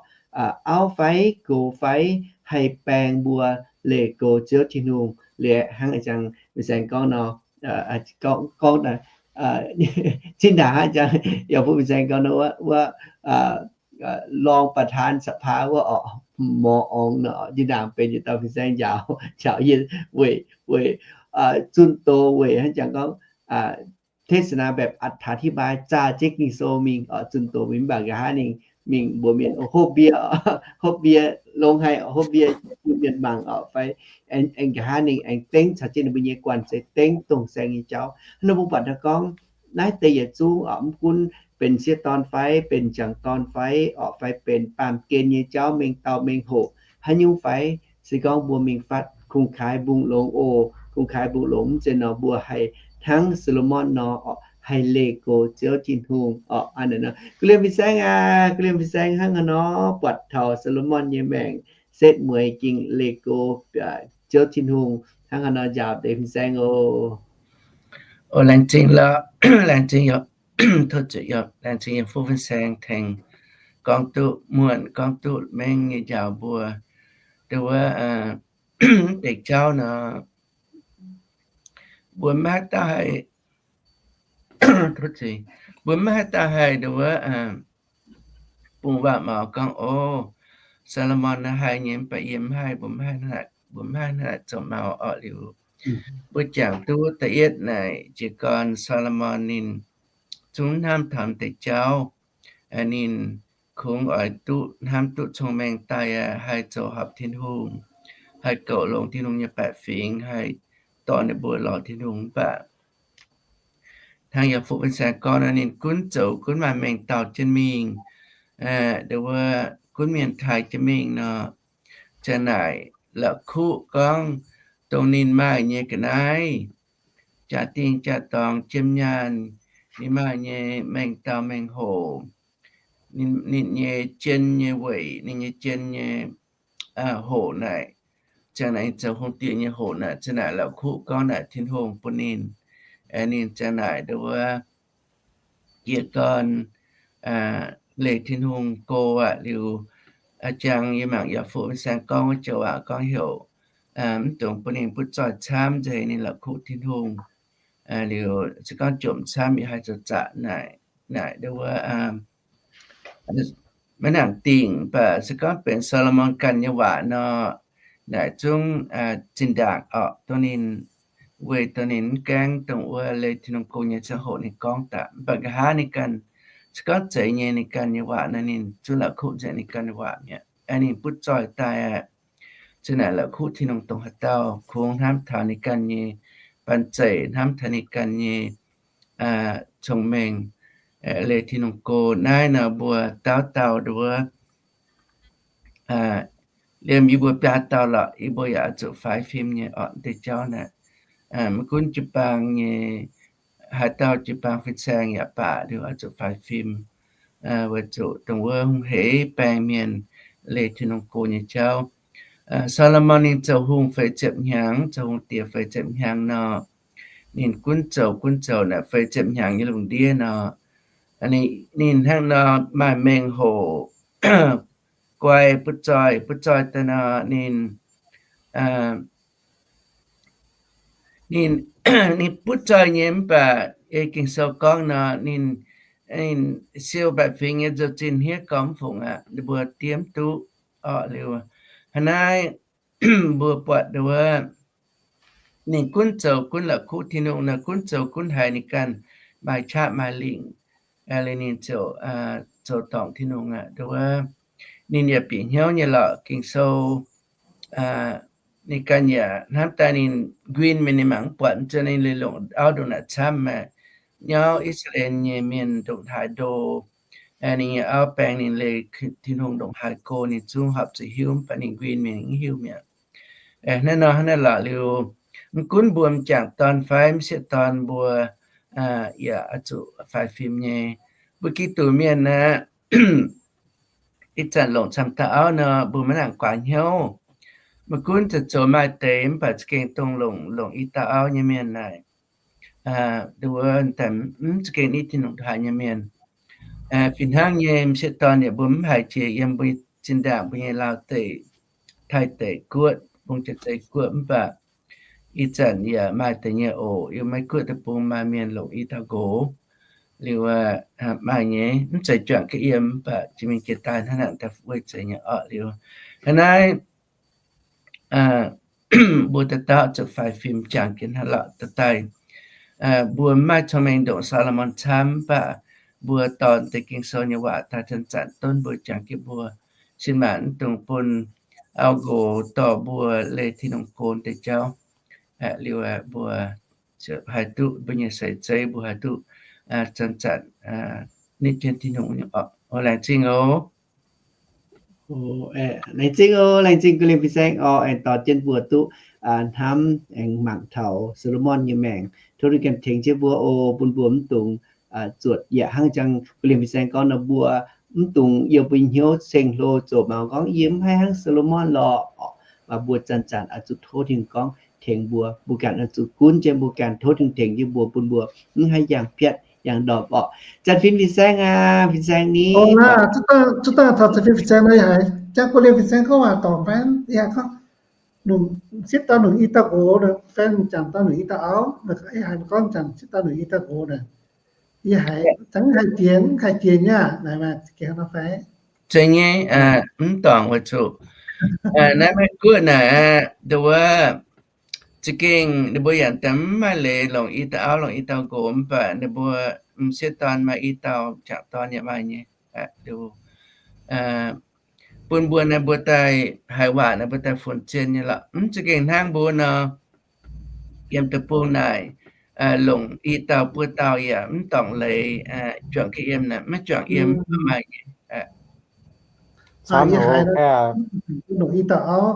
Auv fai gox fai haih baeng mbuo leih go Ziouv Tin-Hungh. Liuz hnangv ih zanc fin-saeng gorngv nor, gorngv, gorngv zinh ndaangc hnangv ih zanc yaac mbuo fin-saeng gorngv nor wuov, wuov รองประธานสภา wuov oc, หมออ๋อง nor, zinh ndaangc benx yietc dauh fin-saeng njaaux, njaaux yie weic, weic zunh doz, weic hnangv jangx gorngv เทศนาแบบอธิบาย zaah jienv Ging-Sou mingh oc, zunh doz mingh. Mv baac nqa'haav ninh mingh mbuox mienh hopv mbie, hopv mbie longx haic, hopv mbie bun mienh mangc oc, fai aengx nqa'haav ninh aengx dengv caux jienv ninh mbuo nyei guanh se dengv dongh saeng nyei jauv. Hnangv nor mbuo buatc taux gorngv naaiv deix yietc zungv oc, mv gunv benx m'sieqv dorn fai benx m'jangc dorn fai oc, fai benx baamh gen nyei jauv mengh dauh mengh hoc haaix nyungc fai, se gorngv mbuo mingh fatv kungx-kaaix mbungh longx oc. Kungx-kaaix mbungh longx mv zeiz nor mbuo haih hnangv Saa^lo^morn nor oc, haih leih go Ziouv Tin-Hungh oc. Aa, naaiv nor, kuv liemh fin-saeng aac, kuv liemh fin-saeng, hnangv haaix nor buatc taux Saa^lo^morn nyei maengc setv mueiz ging leih go Ziouv Tin-Hungh, hnangv haaix nor njaaux deix fin-saeng oc. O, laengz zingh lorqc, laengz zingh yiem, tov zuqc yiem, laengz zingh yiem fuqv fin-saeng tengx gorngv duqv muonh, gorngv duqv mengh nyei njaaux mbuo. Dongh wuov deix jauv nor, mbuo maiv dauh haih, mbuo maiv haaix dauh haih dongh wuov bungx waac-maux gorngv, O, Saa^lo^morn naaiv haih nyei, mv baac yie mv haih. Mbuo maiv haih hnangv naaic. mbuo maiv haih zoux mau orqc liuz. Mbuo jangx duqv da'yietv naaic jiez gorn Saa^lo^morn ninh zungv hnamv taux deix jauv. Ninh kungx oix duqv hnamv duqv cong-mengh daaih haih zoux horpc Tin-Hungh, haih goux longx Tin-Hungh nyei baeqc fingx, haih dorh ninh mbuo lorz Tin-Hungh. Mv baac hnangv yaac fu fin-saeng gorngv nor, ninh gunv zoux gunv maaih mengh dauh jienv mingh, ndo wuov gunv mienh taaih jienv mingh nor, ziang naaic la'kuqv gorngv dongh ninh maaih nyei ga'naaiv, jaa-dingh jaa-dorngx, jiem nyaanh, ninh maaih nyei mengh dauh mengh hoc, ninh nyei jien nyei weic, ninh nyei jien nyei hoc naaic, ziang naaic zoux hungh diex nyei hoc naaic, ziang naaic la'kuqv gorngv naaic Tin-Hungh bun ninh. Ninh ziang naaic ndo wuov jiez gorn leih Tin-Hungh go aqv liuz, ziang yie mangc yaac fu fin-saeng gorngv wuov joux waac gorngv heuc mv dungx bun ninh butv zoih camv, nzengc ninh la'kuqv Tin-Hungh. Liuz se gorngv jomc camv yaac haih zoux zaqc naaic, naaic ndo wuov maiv nangc dingc. Mv baac se gorngv benx Saa^lo^morn ganh nyei waac nor, naaic zungv zinh ndaangc orqc, dongh ninh, weic dongh ninh mv gaengh dongh wuov leih Tin-Hungh go nyei ziangh hoc ninh gorngv daaih. Mv baac nqa'haav ninh ganh, se gorngv zeiz nyei ninh ganh nyei waac nor, ninh zungv la'kuqv nzengc ninh ganh nyei waac mi'aqv. Ninh butv zoih daaih aqv. Ziang naaic la'kuqv Tin-Hungh dongh haaix dauh kungx hnamv taux ninh ganh nyei banh zeic, hnamv taux ninh ganh nyei cong-mengh, leih Tin-Hungh go. Naaiv nor mbuo dauh dauh ndo wuov liemh yie mbuo biaa dauh lorqc, yie mbuo yaac oix zuqc faix fim nyei orqc deix jauv naaic. Maiv gunv jiu-baang nyei, haaix dauh jiu-baang fin-saeng yaac baac, liuz oix zuqc faix fim weic zuqc dongh wuov hungh heix baeng mienh leih Tin-Hungh go nyei jauv. Saa^lo^morn ninh zoux hungh feix ziepc hnyangx, zoux hungh diex feix ziepc hnyangx nor, ninh gunv zoux gunv zoux naaic feix ziepc hnyangx nyei lungh ndiev nor, ninh hnangv nor maaih mengh hoc guai butv zoih, butv zoih daaih nor ninh, ninh, ninh butv zoih nyei. Mv baac ei Ging-Sou gorngv nor, ninh, ninh siou baeqc fingx nyei nzou-zinh hniev gormx fungc aqv, ninh mbuo diev mv duqv orqc. Liuz hnangv naaiv mbuo buatc ndo wuov ninh gunv zoux gunv la'kuqv Tin-Hungh nor, gunv zoux gunv haiz ninh ganh maaih qaqv maaih lingc, liuz ninh ziouc zoux dorngc Tin-Hungh aqv. Ndo wuov ninh yaac bieqc hnyouv nyei lorqc. Ging-Sou ninh ganh yaac hnamv daaih ninh nquin mienh, ninh mangc mv buatc, mv zuqc ninh liuz longc auv ndongc naaic camv maah. Nyauv I^saa^laa^en nyei mienh ndongc haaix ndo, ninh nyei auv baeng ninh leih Tin-Hungh ndongc haaix go, ninh zungv horpc zuqc hiuv, mv baac ninh nquin mienh mv hiuv mi'aqv. Naaiv nor hnangv naaiv lorqc. Liuz mv gunv mbuo m'jangc dorn fai m'sieqv dorn mbuo yaac oix zuqc faix fim nyei. Mbuo Giduc mienh aqv, ih zanc longc camv dauh auv nor, mbuo maiv nangc guaax hnyouv. Maiv gunv zoux maaih deix, mv baac za'gengh dongh longc, longc i dauh auv nyei mienh naaic, ndo wuov mv za'gengh nitv Tin-Hungh ndongc haaix nyei mienh. Fih hnangv nyei m'sieqv dorn yaac mbuo mv haiz jiex yiem mbuo zinh ndaangc mbuo nyei Laauv deic, Taiv deic guoqv, Bung Jaav Zei guoqv, mv baac ih zanc yaac maaih deix nyei oc. Yiem Meiv Guoqv deic-bung maaih mienh longc i dauh nqox. Liuz maaih nyei, mv zeiz juangc ga'yiem, mv baac jiex mingh jiex daaih hnangv naaic daaih weic zeiz nyei orqc. Liuz hnangv naaiv mbuo dauh dauh zuqc faix fim jangx jienv hnangv lorqc daaih. Mbuo mv maaih cong-mengh ndongc Saa^lo^morn camv, mv baac mbuo dorh deix Ging-Sou nyei waac daaih zanc-zanc donv mbuo, jangx jienv mbuo, cin-maanc mv dungx bun auv nqox dorh mbuo leih Tin-Hungh go deix jauv. Liuz mbuo haih duqv mbuo nyei seix zeiv, mbuo haih duqv zanc-zanc nitv jienv Tin-Hungh. Laengz zingh oc. Laengz zingh oc. Laengz zingh guv lingh fin-saeng oc, aengx dorh jienv mbuo duqv hnamv aengx mangc taux Saa^lo^morn nyei maengc. Tov Tin-Hungh ganh tengx jienv mbuo oc, bun mbuo mv dungx zuotc yaac hnangv jangx guv lingh fin-saeng gorngv nor, mbuo mv dungx yiem mbuo hnyouv ceng-hlo zoux mangc gorngv yie mv haih hnangv Saa^lo^morn lorqc. Mv baac mbuo zanc-zanc oix zuqc tov Tin-Hungh gorngv tengx mbuo, mbuo ganh oix zuqc gunv jienv mbuo ganh, tov Tin-Hungh tengx jienv mbuo, bun mbuo mv haih yangh piatv yangh ndorpc orqc. Zanc fin fin-saeng aqv, fin-saeng ni. Zuqc daaih taux zanc fin fin-saeng nor, yie haiz jangx guv lingh fin-saeng gorngv waac dorngc fai, yie haiz gorngv m'sieqv dorn longc i dauh nqox fai m'jangc dorn longc i dauh auv, yie haiz gorngv m'jangc m'sieqv dorn longc i dauh nqox naaic. Yie haiz zangv haih jiex, haih jiex nyei aqv, naaic maaih jiex nor fai? Zeiz nyei, mv dorngc weic zuqc Naaiv Meiv Guoqv naaic aqv, nduov, za'gengh ninh mbuo yaac daaih mv maaih leiz longc i dauh auv, longc i dauh nqox, mv baac ninh mbuo m'sieqv dorn maaih i dauh jangc dorn yaac maaih nyei. Bun mbuo naaiv mbuo daaih haiz waac naaiv mbuo daaih funx zien nyei lorqc. Mv za'gengh hnangv mbuo nor, yiem deic-bung naaic, longc i dauh buo dauh yaac mv dorngc leiz, juangc ga'yiem naaic maiv juangc yiem maaih nyei. Longc i dauh auv,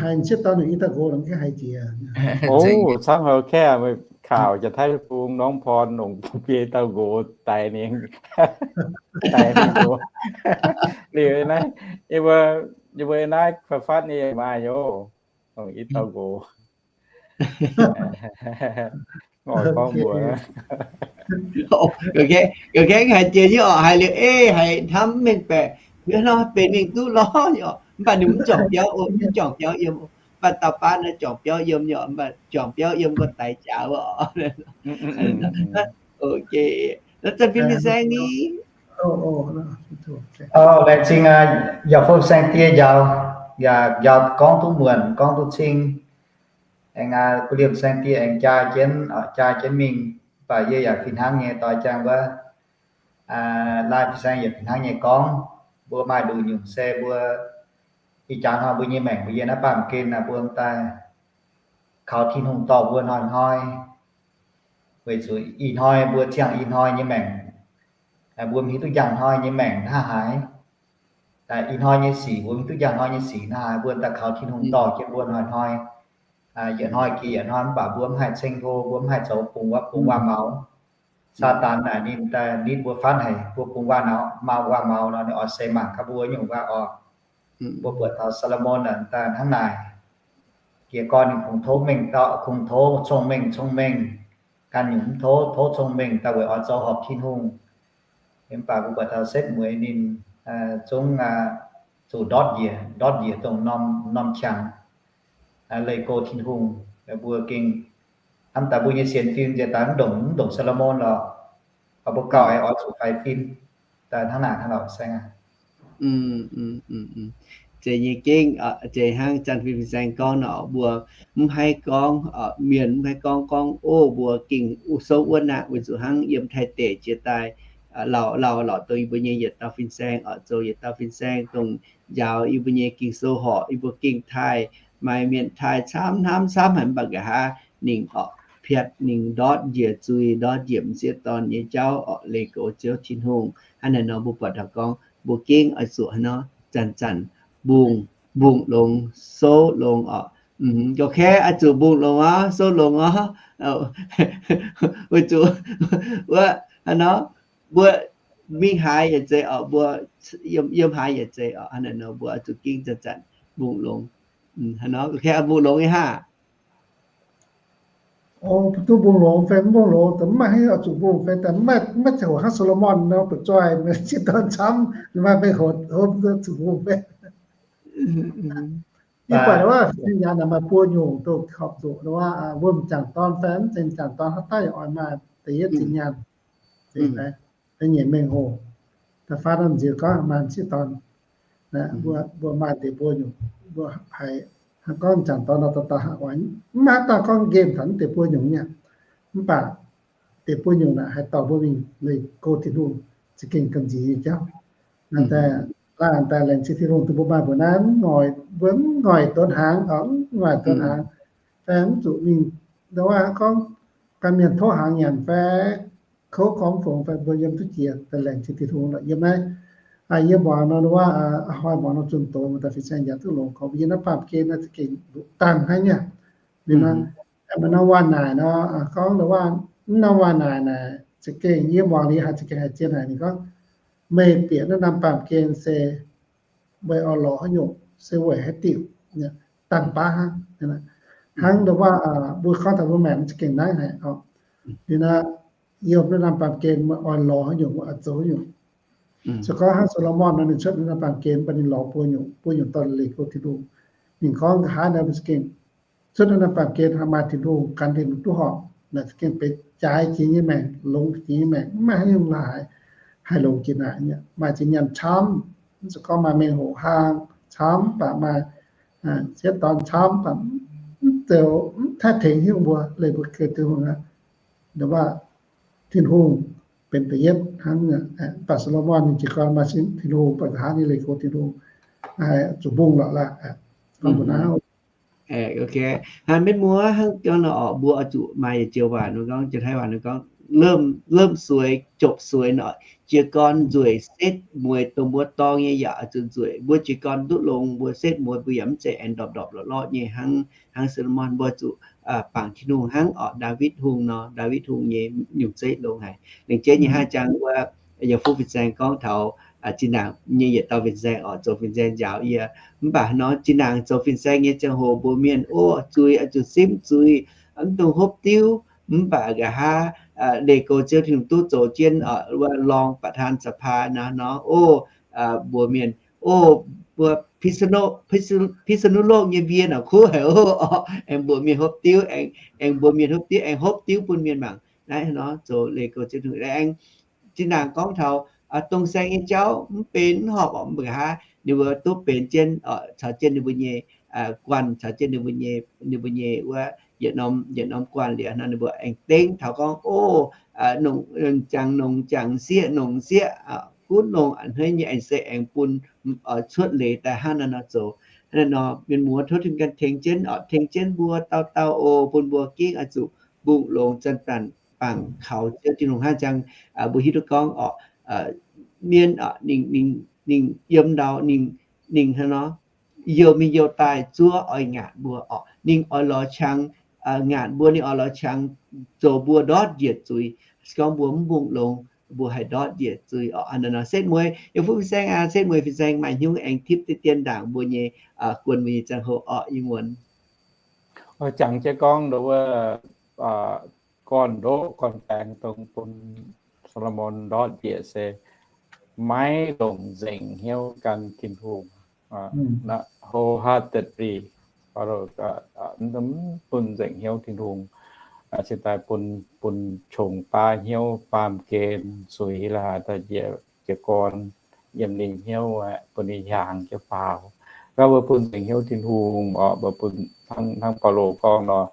haiz m'sieqv dorn longc i dauh nqox, longc gengh haiz jiex. Camv haiz kaeqv, kaux Janx-Taiv Bung Norm Porn longc biei dauh nqox daix ninh, daix ninh nqox. Liuz naaiv, yie mbuo naaiv faaux fatv nyei maaih nyei, longc i dauh nqox. Oix gorngv mbuox, ga'kengv haiz jiex nyei orqc, haiz liuz ei haiz hnamv mengh baeqc, hnamv benx mingh duqv lorz nyei orqc. Mv baac ninh mv juangc biauv, mv juangc biauv yiem. Mv baac dauh baav naaiv juangc biauv yiem nyei orqc, mv baac juangc biauv yiem gorngv daix jaax wuov orqc. Zanc fin fin-saeng ni. Laengz zingh yaac fun saeng die njaaux, yaac njaaux gorngv duqv muonc, gorngv duqv cing. Aengx bun liemh saeng die aengx jaa jienv, jaa jienv mingh. Mv baac yie yaac fih hnangv nyei doix jaang wuov, laai fin-saeng yaac fih hnangv nyei gorngv, mbuo maaih nduqc nyungc se mbuo ih jaax hnoi mbuo nyei maengc mbuo yiem naaiv baamh gen naaic mbuo daaih kaux Tin-Hungh dorh mbuo hnoi-hnoi, weic zuqc ih hnoi mbuo ziangh ih hnoi nyei maengc, mbuo mv hiuv duqv njang hnoi nyei maengc hnangv haaix. Ih hnoi nyei sic mbuo mv hiuv duqv njang hnoi nyei sic hnangv haaix, mbuo daaih kaux Tin-Hungh dorh jienv mbuo hnoi-hnoi, yietc hnoi jiex yietc hnoi, mv baac mbuo mv haih ceng hlo, mbuo mv haih zoux bungx waac, bungx waac-maux. Saadaan naaic ninh daaih nitv mbuo fatv haic, mbuo bungx waac-maux, waac-maux nor ninh oix seix mangc gaax mbuo nyungc waac orqc. Mbuo buatc taux Saa^lo^morn naaic daaih hnangv naaic. Jiez gorn ninh kungx tov mengh, kungx tov cong-mengh, cong-mengh, ganh nyungc mv tov, tov cong-mengh daaih weic oix zoux horpc Tin-Hungh. Mv baac mbuo buatc taux setv mueiz ninh zungv zuqc ndortv njiec, ndortv njiec dongh norm qangx, leih go Tin-Hungh. Mbuo gengh hnamv daaih mbuo nyei sienx fim nziex daaih mv ndongc, mv ndongc Saa^lo^morn lorqc. Mbuo gauh aengx oix zuqc faix fim daaih hnangv naaic hnangv lorqc saeng aqv. Zeiz nyei gengh, zeiz hnangv Janx fin fin-saeng gorngv nor, mbuo mv haih gorngv, mienh mv haih gorngv, gorngv, o, mbuo gengh souv wuonv aqv, weic zuqc hnangv yiem Taiv deic jiex daaih, lauh lauh lorqc dongh yie mbuo nyei yietc dauh fin-saeng oix zoux yietc dauh fin-saeng dongh njaaux yie mbuo nyei Ging-Sou horqc, yie mbuo gengh taaih, maaih mienh taaih camv hnamv camv haic, mv baac nqa'haav ninh orqc piatv, ninh ndortv njiec zuiz, ndortv njiec m'sieqv dorn nyei jauv orqc, leih goux Ziouv Tin-Hungh. Hnangv naaic nor mbuo buatc taux gorngv mbuo gengh oix zuqc haaix nor, zanc-zanc mbungh, mbungh longx, souv longx orqc. Gorngv kaeqv oix zuqc mbungh longx orqc, souv longx orqc. Weic zuqc wuov haaix nor, mbuo mingh haaix yaac zeiz orqc, mbuo yiem haaix yaac zeiz orqc. Hnangv naaic nor mbuo oix zuqc gengh zanc-zanc mbungh longx. Hnangv nor gorngv kaeqv mbungh longx nyei haah. Duqv mbungh longx fai mv mbungh longx, da'mv maaih haaix oix zuqc mbungh fai, da'mv maaih ziangh hoc hnangv Saa^lo^morn nor, ba'zoi m'sieqv dorn camv, ninh maaih mengh hoc hopv zuqc mbungh fai. Yie buatc wuov fin-saeng yaac maaih buo nyungc doqc horpc zuqc wuov, wuom m'jangc dorn fai mv zeiz m'jangc dorn haaix dauh yaac oix maaih da'yietv zinh nyaanh, nyeic mengh hoc. Da'faanh nor m'nziex gorngv maaih m'sieqv dorn, mbuo maaih deix buo nyungc, mbuo haiz hnangv gorngv m'jangc dorn nor dauh dauh haiz oix, mv maaih haaix dauh gorngv nqemh taux deix buo nyungc nyei. Mv baac deix buo nyungc naaic haih dorh mbuo mingh leih go Tin-Hungh za'gengh gamh nziex nyei jauv. Naaiv daaih, laanh daaih laengz zingh Tin-Hungh dongh mbuo maaih mbuoqc naaiv, mv ngoic, mbuo mv ngoic donx hnaangx, mv ngoic donx hnaangx, fai mv zuqc mingh, ndau wuov gorngv gan mienh tov hnaangx nyanc fai kouv gorngv fongx fai mbuo yiem duqv jiex daaih laengz zingh Tin-Hungh lorqc. Yiem naaiv, yie muangx nor wuov, a'hnoi muangx nor zunh doz, maaih dauh fin-saeng yaac duqv longx gorngv mbuo yiem naaiv baamh gen naaiv za'gengh nduqc dangh hnangv nyei. Liuz nor, maaih norm waac-naaic nor gorngv ndau wuov, mv norm waac-naaic naaic za'gengh yie muangx liuz haiz za'gengh haiz zien haic. Ninh gorngv, meih bieqc naaiv norm baamh gen se meih oix lorz haaix nyungc, se weic haaix diuc, dangh baav hnangv. Hnangv ndau wuov, mbuo gorngv taux mbuo maengc za'gengh naaiv haic oc. Liuz nor, yiem naaiv norm baamh gen meih oix lorz haaix nyungc, meih oix zoux haaix nyungc. Se gorngv hnangv Saa^lo^morn nor, ninh cuotv naaiv norm baamh gen, mv baac ninh lorz buo nyungc, buo nyungc dorh leih go Tin-Hungh. Ninh gorngv nqa'haav naaiv mbuo za'gengh cuotv naaiv norm baamh gen, haih maaih Tin-Hungh gan ninh duqv horpc, naaic za'gengh benx jaaix jiex nyei maengc, longx jiex nyei maengc, mv maaih haaix nyungc laaix haih longx jiex naaic. Maaih zinh nyaanh camv, mv zuqc gorngv maaih mengh hoc hlang, camv, mv baac maaih sieqv dorn camv, mv baac mv zoux, mv haih tengx hiuv mbuo, leih mbuo ganh Tin-Hungh aqv. Nor baac Tin-Hungh benx da'yietv hnangv. Mv baac Saa^lo^morn ninh jiez gorn maaih sin Tin-Hungh, baac nqa'haav ninh leih go Tin-Hungh, zuqc mbungh lorqc laaih. Hnangv mbuo naaiv Hnangv mienh muoz hnangv gorngv nor orqc, mbuo oix zuqc maaih yietc joux waac nor gorngv, joux Taiv waac nor gorngv, เริ่ม เริ่มสวย จบสวย nor, jiez gorn nzueic setv mueiz dongh mbuo dorng nyei yaac oix zuqc nzueic. Mbuo jiez gorn duqv longx, mbuo setv mueiz mbuo yaac mv zeiz aengx ndorpc ndorpc lorqc lorqc nyei hnangv, hnangv Saa^lo^morn. Mbuo zuqc bangc Tin-Hungh hnangv orqc, Ndaawitv Hungh nor, Ndaawitv Hungh nyei nyungc zeiv longx haic. Lengc jeiv nyei hnangv jangx wuov, yaac fuqv fin-saeng gorngv taux zinh ndaangc nyei yietc dauh fin-saeng orqc, zoux fin-saeng njaaux yie. Mv baac nor zinh ndaangc zoux fin-saeng nyei ziangh hoc mbuox mienh, o, zuiz oix zuqc simv zuiz, mv dungx hopv diuv. Mv baac nqa'haav leih go Ziouv Tin-Hungh duqv zoux jienv wuov รองประธานสภา naaiv nor, o, mbuox mienh, o, mbuo พิษณุโลก nyei mbie naaic kuv haic, o, orqc, aengx mbuox mienh hopv diuv, aengx mbuox mienh hopv diuv, aengx hopv diuv bun mienh mangc. Naaiv nor zoux leih go Ziouv Tin-Hungh aengx zinh ndaangc gorngv taux dongh saeng nyei jauv mv benx mv horpc orqc, mv baac nqa'haav ninh mbuo duqv benx jienv caux jienv ninh mbuo nyei guanh, caux jienv ninh mbuo nyei, ninh mbuo nyei wuov yietc norm, yietc norm guanh liuz nor, ninh mbuo aengx dengv taux gorngv, o, jangx nongx jangx sieqv, nongx sieqv, gunv nongx a'hneiv nyei aengx se aengx bun cuotv leiz daaih hnangv naaiv nor zoux. Hnangv naaiv nor mienh muoz tov Tin-Hungh ganh tengx jienv orqc, tengx jienv mbuo dauh dauh oc, bun mbuo gengh oix zuqc mbungh longx zanc-zanc bangc kaux Ziouv Tin-Hungh hnangv jangx. Mbuo hiuv duqv gorngv orqc, mienh orqc, ninh, ninh, ninh yiem ndau, ninh, ninh hnangv nor, youh mingh youh daaih zuov oix ngaatc mbuo orqc, ninh oix lorz qangx ngaatc mbuo, ninh oix lorz qangx zoux mbuo ndortv njiec zuiz. Se gorngv mbuo mv mbungh longx, mbuo haih ndortv njiec zuiz orqc. Hnangv naaiv nor setv mueiz, yaac fuqv fin-saeng aqv, setv mueiz fin-saeng maaih hnyungv aengx tipv deix dien ndaangc mbuo nyei guon mbuo nyei ziangh hoc orqc, ih muonz. Jangx jienv gorngv nduov wuov gorn ndoqv gorn baeng dongh bun Saa^lo^morn ndortv njiec se maiv longc nzengc hnyouv gan Tin-Hungh. Wholeheartedly, mv bun nzengc hnyouv Tin-Hungh. Cingx daaih bun, bun qongx baav hnyouv, baamh gen, zuiz la'haaix daaih njiec, jiez gorn yiem ninh hnyouv, bun ninh hiaangx jienv faaux. Gorngv mbuo bun nzengc hnyouv Tin-Hungh orqc, mbuo bun hnangv, hnangv Baulo gorngv nor,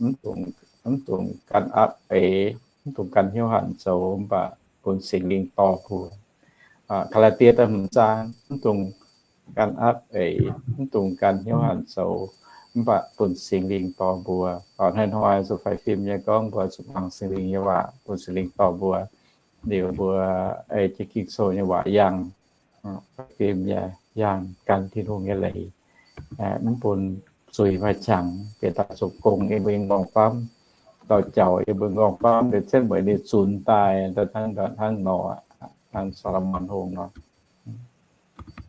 mv dungx, mv dungx gan aapv eix, mv dungx gan hnyouv hanc zoux, mv baac bun Singx Lingh dorh mbuo. Gaa^laa^die da'hmz zaang, mv dungx gan aapv eix, mv dungx gan hnyouv hanc zoux, mv baac bun Singx Lingh dorh mbuo. Hnoi-hnoi zuqc faix fim nyei gorngv mbuo zuqc muangx Singx Lingh nyei waac, bun Singx Lingh dorh mbuo. Liuz mbuo ei jienv Ging-Sou nyei waac yangh, faix fim nyei yangh gan Tin-Hungh nyei leiz, mv bun zuiz maaih qangx, bieqc daaih zoux gong yiem mbuo nyei m'nqorngv famv, dorh jaux yiem mbuo m'nqorngv famv, liuz setv mueiz ninh zunx daaih, daaih hnangv, hnangv nor, hnangv Saa^lo^morn Hungh nor.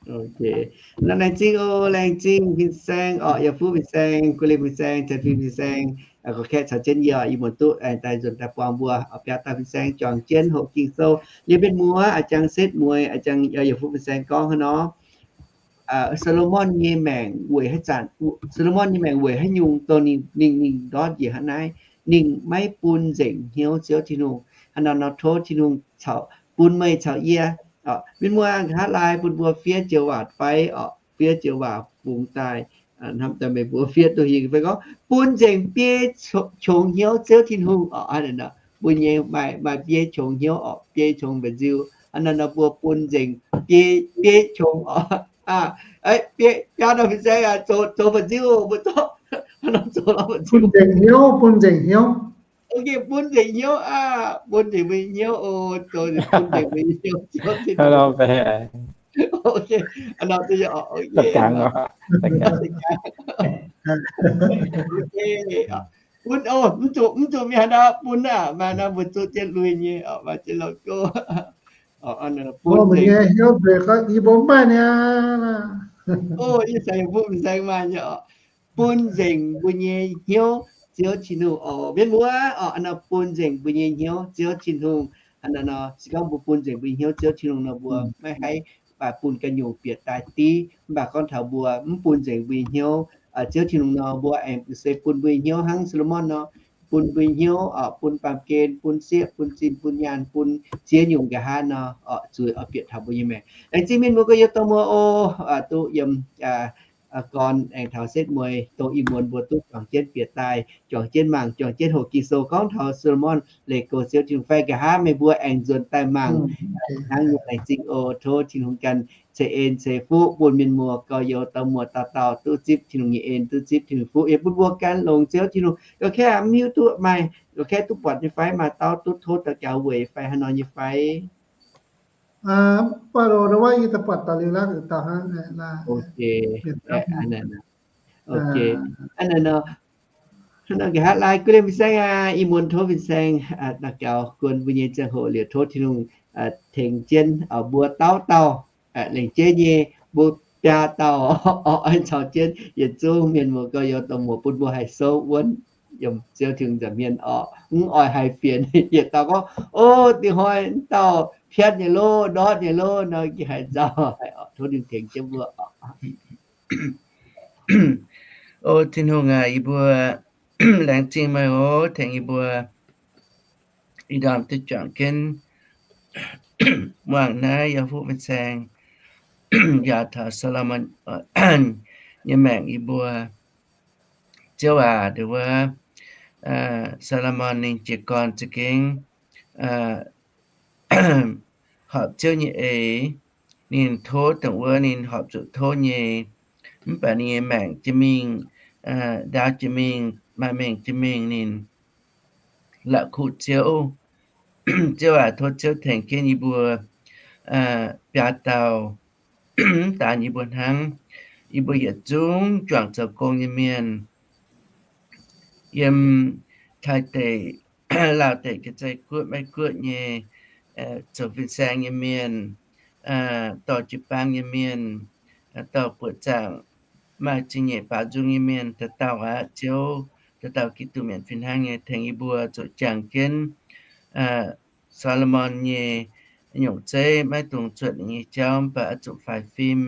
Laengz zingh oc, laengz zingh fin-saeng orqc, yaac fuqv fin-saeng, guei lingh fin-saeng, cien fim fin-saeng, gorx-kaeqv caux jienv yie, ih muonz duqv aengx daaih nzuonx daaih buangh mbuo biaa dauh fin-saeng juangc jienv hoqc Ging-Sou. Yie mienh muoz a'jang setv mueiz, a'jang yaac fuqv fin-saeng gorngv hnangv nor, Saa^lo^morn nyei maengc weic haaix zanc, Saa^lo^morn nyei maengc weic haaix nyungc dongh ninh, ninh, ninh ndortv njiec hnangv naaiv, ninh maiv bun nzengc hnyouv Ziouv Tin-Hungh. Hnangv naaiv nor tov Tin-Hungh caux bun meih caux yie, mienh muoz nqa'haav laai bun mbuo fiev joux waac fai orqc, fiev joux waac fungx daaih, hnamv daaih meih mbuo fiev duqv hingh fai gorngv bun nzengc biei qongx hnyouv Ziouv Tin-Hungh orqc. Mbuo nyei maaih, maaih biei qongx hnyouv orqc, biei qongx mba'nziu. Hnangv naaiv nor mbuo bun nzengc biei, biei qongx orqc. Biaa dauh fin-saeng aac, zoux mba'nziu mbuo zorqv, hnangv nor zoux lorz mba'nziu. Bun nzengc hnyouv, bun nzengc hnyouv. Ok, bun nzengc hnyouv aqv, bun nzengc mbuo nyei hnyouv oc, zoux bun nzengc mbuo nyei hnyouv. Ok, hnangv nor, ok, bun, mv zuqc, mv zuqc mingh haaix ndau, bun aqv, maaih nor mbuo zuqv jienv lui nyei, maaih jienv lorh gouv. Bun nzengc hnyouv nzueic gorngv yie mbuo mv maaih niaa. O, yie caux yie mbuo fin-saeng maaih nyei orqc. Bun nzengc mbuo nyei hnyouv Ziouv Tin-Hungh oc. Mienh muoz orqc, hnangv nor bun nzengc mbuo nyei hnyouv Ziouv Tin-Hungh. Hnangv naaiv nor se gorngv mbuo bun nzengc mbuo nyei hnyouv Ziouv Tin-Hungh nor, mbuo maiv haih bun ganh nyungc bieqc daaih div. Mv baac gorngv taux mbuo mv bun nzengc mbuo nyei hnyouv Ziouv Tin-Hungh nor, mbuo aengx se bun mbuo nyei hnyouv hnangv Saa^lo^morn nor, bun mbuo hnyouv, bun baamh gen, bun sieqv, bun zinh, bun nyaanh, bun ziex nyungc nqa'haav nor, oix zuqc oix bieqc taux mbuo nyei maengc. Laengz zingh mienh muoz gorx-youz dorh muoz oc, duqv yiem gorn aengx taux setv mueiz dongh ih muonz mbuo duqv juangc jienv bieqc daaih, juangc jienv mangc, juangc jienv hoqc Ging-Sou gorngv taux Saa^lo^morn leih goux Ziouv Tin-Hungh fai nqa'haav meih mbuo aengx nzuonx daaih mangc hnangv nyei. Laengz zingh oc. Tov Tin-Hungh ganh ceix en ceix fuqv bun mienh muoz gorx-youz dorh muoz dauh dauh duqv zipv Tin-Hungh nyei en, duqv zipv Tin-Hungh fuqv, yie bun mbuo ganh longc Ziouv Tin-Hungh. Yie kaeqv mv hiuv duqv maaih, yie kaeqv duqv buatc nyei fai, maaih dauh duqv tov daux gaux weic fai haaix nor nyei fai? Hnangv naaic nor, nqa'haav laai gunv liemh fin-saeng aac, ih muonz tov fin-saeng daux gaux guon mbuo nyei ziangh hoc liuz tov Tin-Hungh tengx jienv mbuo dauh dauh lengc jeiv nyei, mbuo biaa dauh oix caux jienv yietc zungv mienh muoz gorx-youz dorh muoz bun mbuo haih souv wuonv yiem Ziouv Tin-Hungh nza'hmien orqc. Mv oix haiz fienx yietc dauh gorngv, O, dingh hnoi mv dauh piatv nyei lov, ndortv nyei lov nor, gengh haaix nzauh haic orqc. Tov Tin-Hungh tengx jienv mbuo orqc. O Tin-Hungh aac, yie mbuo laengz zingh meih oc, tengx yie mbuo ih ndorm duqv juangc jienv muangh naaiv yaac fuqv fin-saeng yaac taux Saa^lo^morn nyei maengc yie mbuo. Ziouv aac, ndongc wuov Saa^lo^morn ninh jiez gorn za'gengh horpc Ziouv nyei eix. Ninh tov dongh wuov ninh horpc zuqc tov nyei. Mv baac ninh nyei maengc jiex mingh, ndaauv jiex mingh, maaih mengh jiex mingh ninh la'kuqv Ziouv. Ziouv aac, tov Ziouv tengx jienv yie mbuo biaa dauh, mv daan yie mbuo hnangv, yie mbuo yietc zungv juangc zoux gong nyei mienh, yiem Taiv deic, Laauv deic, Janx-Zei Guoqv, Meiv Guoqv nyei, zoux fin-saeng nyei mienh, dorh jiu-baang nyei mienh, dorh buoqc zaangc maaih zingh nyeic baaux nzung nyei mienh, dauh dauh aqv, Ziouv, dauh dauh Giduc mienh fih hnangv nyei, tengx yie mbuo zuqc jangx jienv Saa^lo^morn nyei nyungc zeiv, maiv dungx zuotc ninh nyei jauv, mv baac oix zuqc faix fim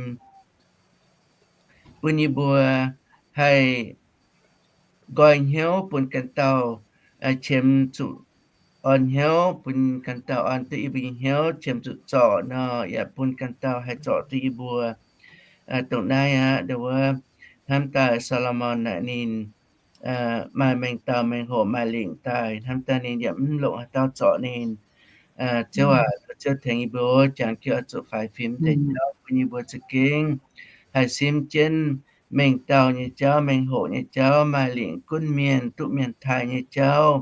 bun yie mbuo haih nqoi hnyouv bun ganh dauh, qiemx zuqc orn hnyouv, bun ganh dauh orn duqv yie mbuo nyei hnyouv, qiemx zuqc zorc nor, yaac bun ganh dauh haih zorc duqv yie mbuo. Dongh naaiv aqv, ndongc wuov hnamv daaih Saa^lo^morn naaic ninh maaih mengh dauh mengh hoc maaih lingc daaih, hnamv daaih ninh yaac mv longc haaix dauh zorc ninh. Ziouv aac, Ziouv tengx yie mbuo jangx jienv oix zuqc faix fim deix jauv bun yie mbuo za'gengh haih simv jienv mengh dauh nyei jauv, mengh hoc nyei jauv, maaih lingc gunv mienh, duqv mienh taaih nyei jauv,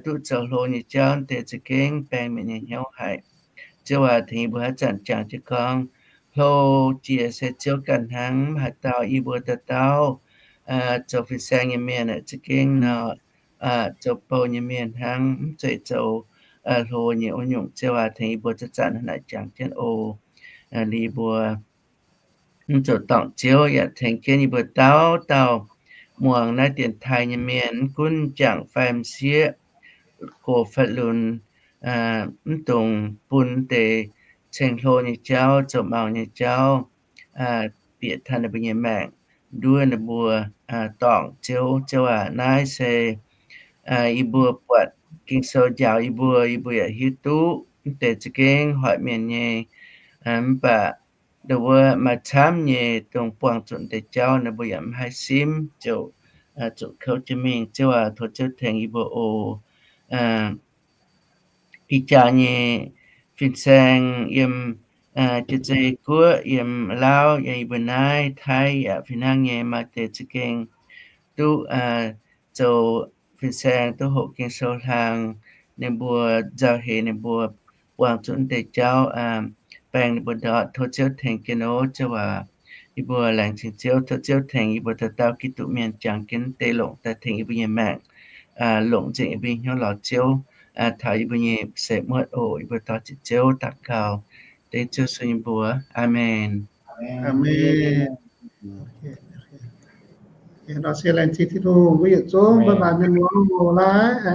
duqv zoux hlo nyei jauv deix za'gengh baeng mienh nyei hnyouv haic. Ziouv aac, tengx yie mbuo haaix zanc jangx jienv gorngv, hlo jiex se Ziouv ganh hnangv, mv haaix dauh, yie mbuo dauh dauh zoux fin-saeng nyei mienh za'gengh nor, zoux bou nyei mienh hnangv, mv zeiz zoux hlo nyei wuov nyungc. Ziouv aac, tengx yie mbuo zanc-zanc hnangv naaic jangx jienv oc. Liuz yie mbuo mv zoux dorngc Ziouv yaac tengx jienv yie mbuo dauh dauh muangx naaiv dienx taaih nyei mienh, mv gunv m'jangc fai m'sieqv, gox fai lunx, mv dungx bun deix ceng-hlo nyei jauv, zoux maux nyei jauv, bieqc taux ninh mbuo nyei maengc, nduov ninh mbuo dorngc Ziouv. Ziouv aac, naaiv se yie mbuo buatc Ging-Sou njaaux yie mbuo, yie mbuo yaac hiuv duqv mv deix za'gengh hoic mienh nyei. Mv baac ndongc wuov maaih camv nyei dongh buangh zuqc deix jauv ninh mbuo yaac mv haih simv, ziouc zuqc kouv jienv mingh. Ziouv aac, tov Ziouv tengx yie mbuo oc. Ih jaax nyei fin-saeng yiem Janx-Zei Guoqv, yiem Laauv, yiem yie mbuo naaiv Taiv yaac fih hnangv nyei, maaih deix za'gengh duqv zoux fin-saeng, duqv hoqc Ging-Sou hlang, ninh mbuo nzauh heix ninh mbuo buangh zuqc mv deix jauv, baeng ninh mbuo ndortv. Tov Ziouv tengx jienv oc. Ziouv aac, yie mbuo laengz zingh Ziouv. Tov Ziouv tengx yie mbuo dauh dauh Giduc mienh jangx jienv deix longc daaih tengx yie mbuo nyei maengc, longc nzengc yie mbuo nyei hnyouv lorz Ziouv taux yie mbuo nyei seix muotv oc. Yie mbuo dor ziec Ziouv daux gaux dengv Ziouv sun yie mbuo. Aamen. Laengz zingh Tin-Hungh, mbuo yietc zungv bye bye mienh muoz oc.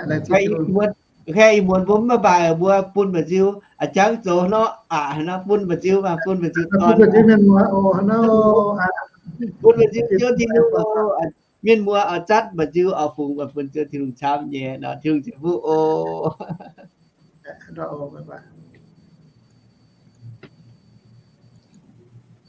Laengz zingh Tin-Hungh. Ih muonz mbuo mv bye bye, mbuo bun mba'nziu, a'jangv zoux nor, aqc haaix nor bun mba'nziu, bun mba'nziu dorn, bun mba'nziu Ziouv Tin-Hungh oc. Mienh muoz oix zatv mba'nziu oix fungx, oix bun Ziouv Tin-Hungh camv nyei nor, Tin-Hungh ceix fuqv oc.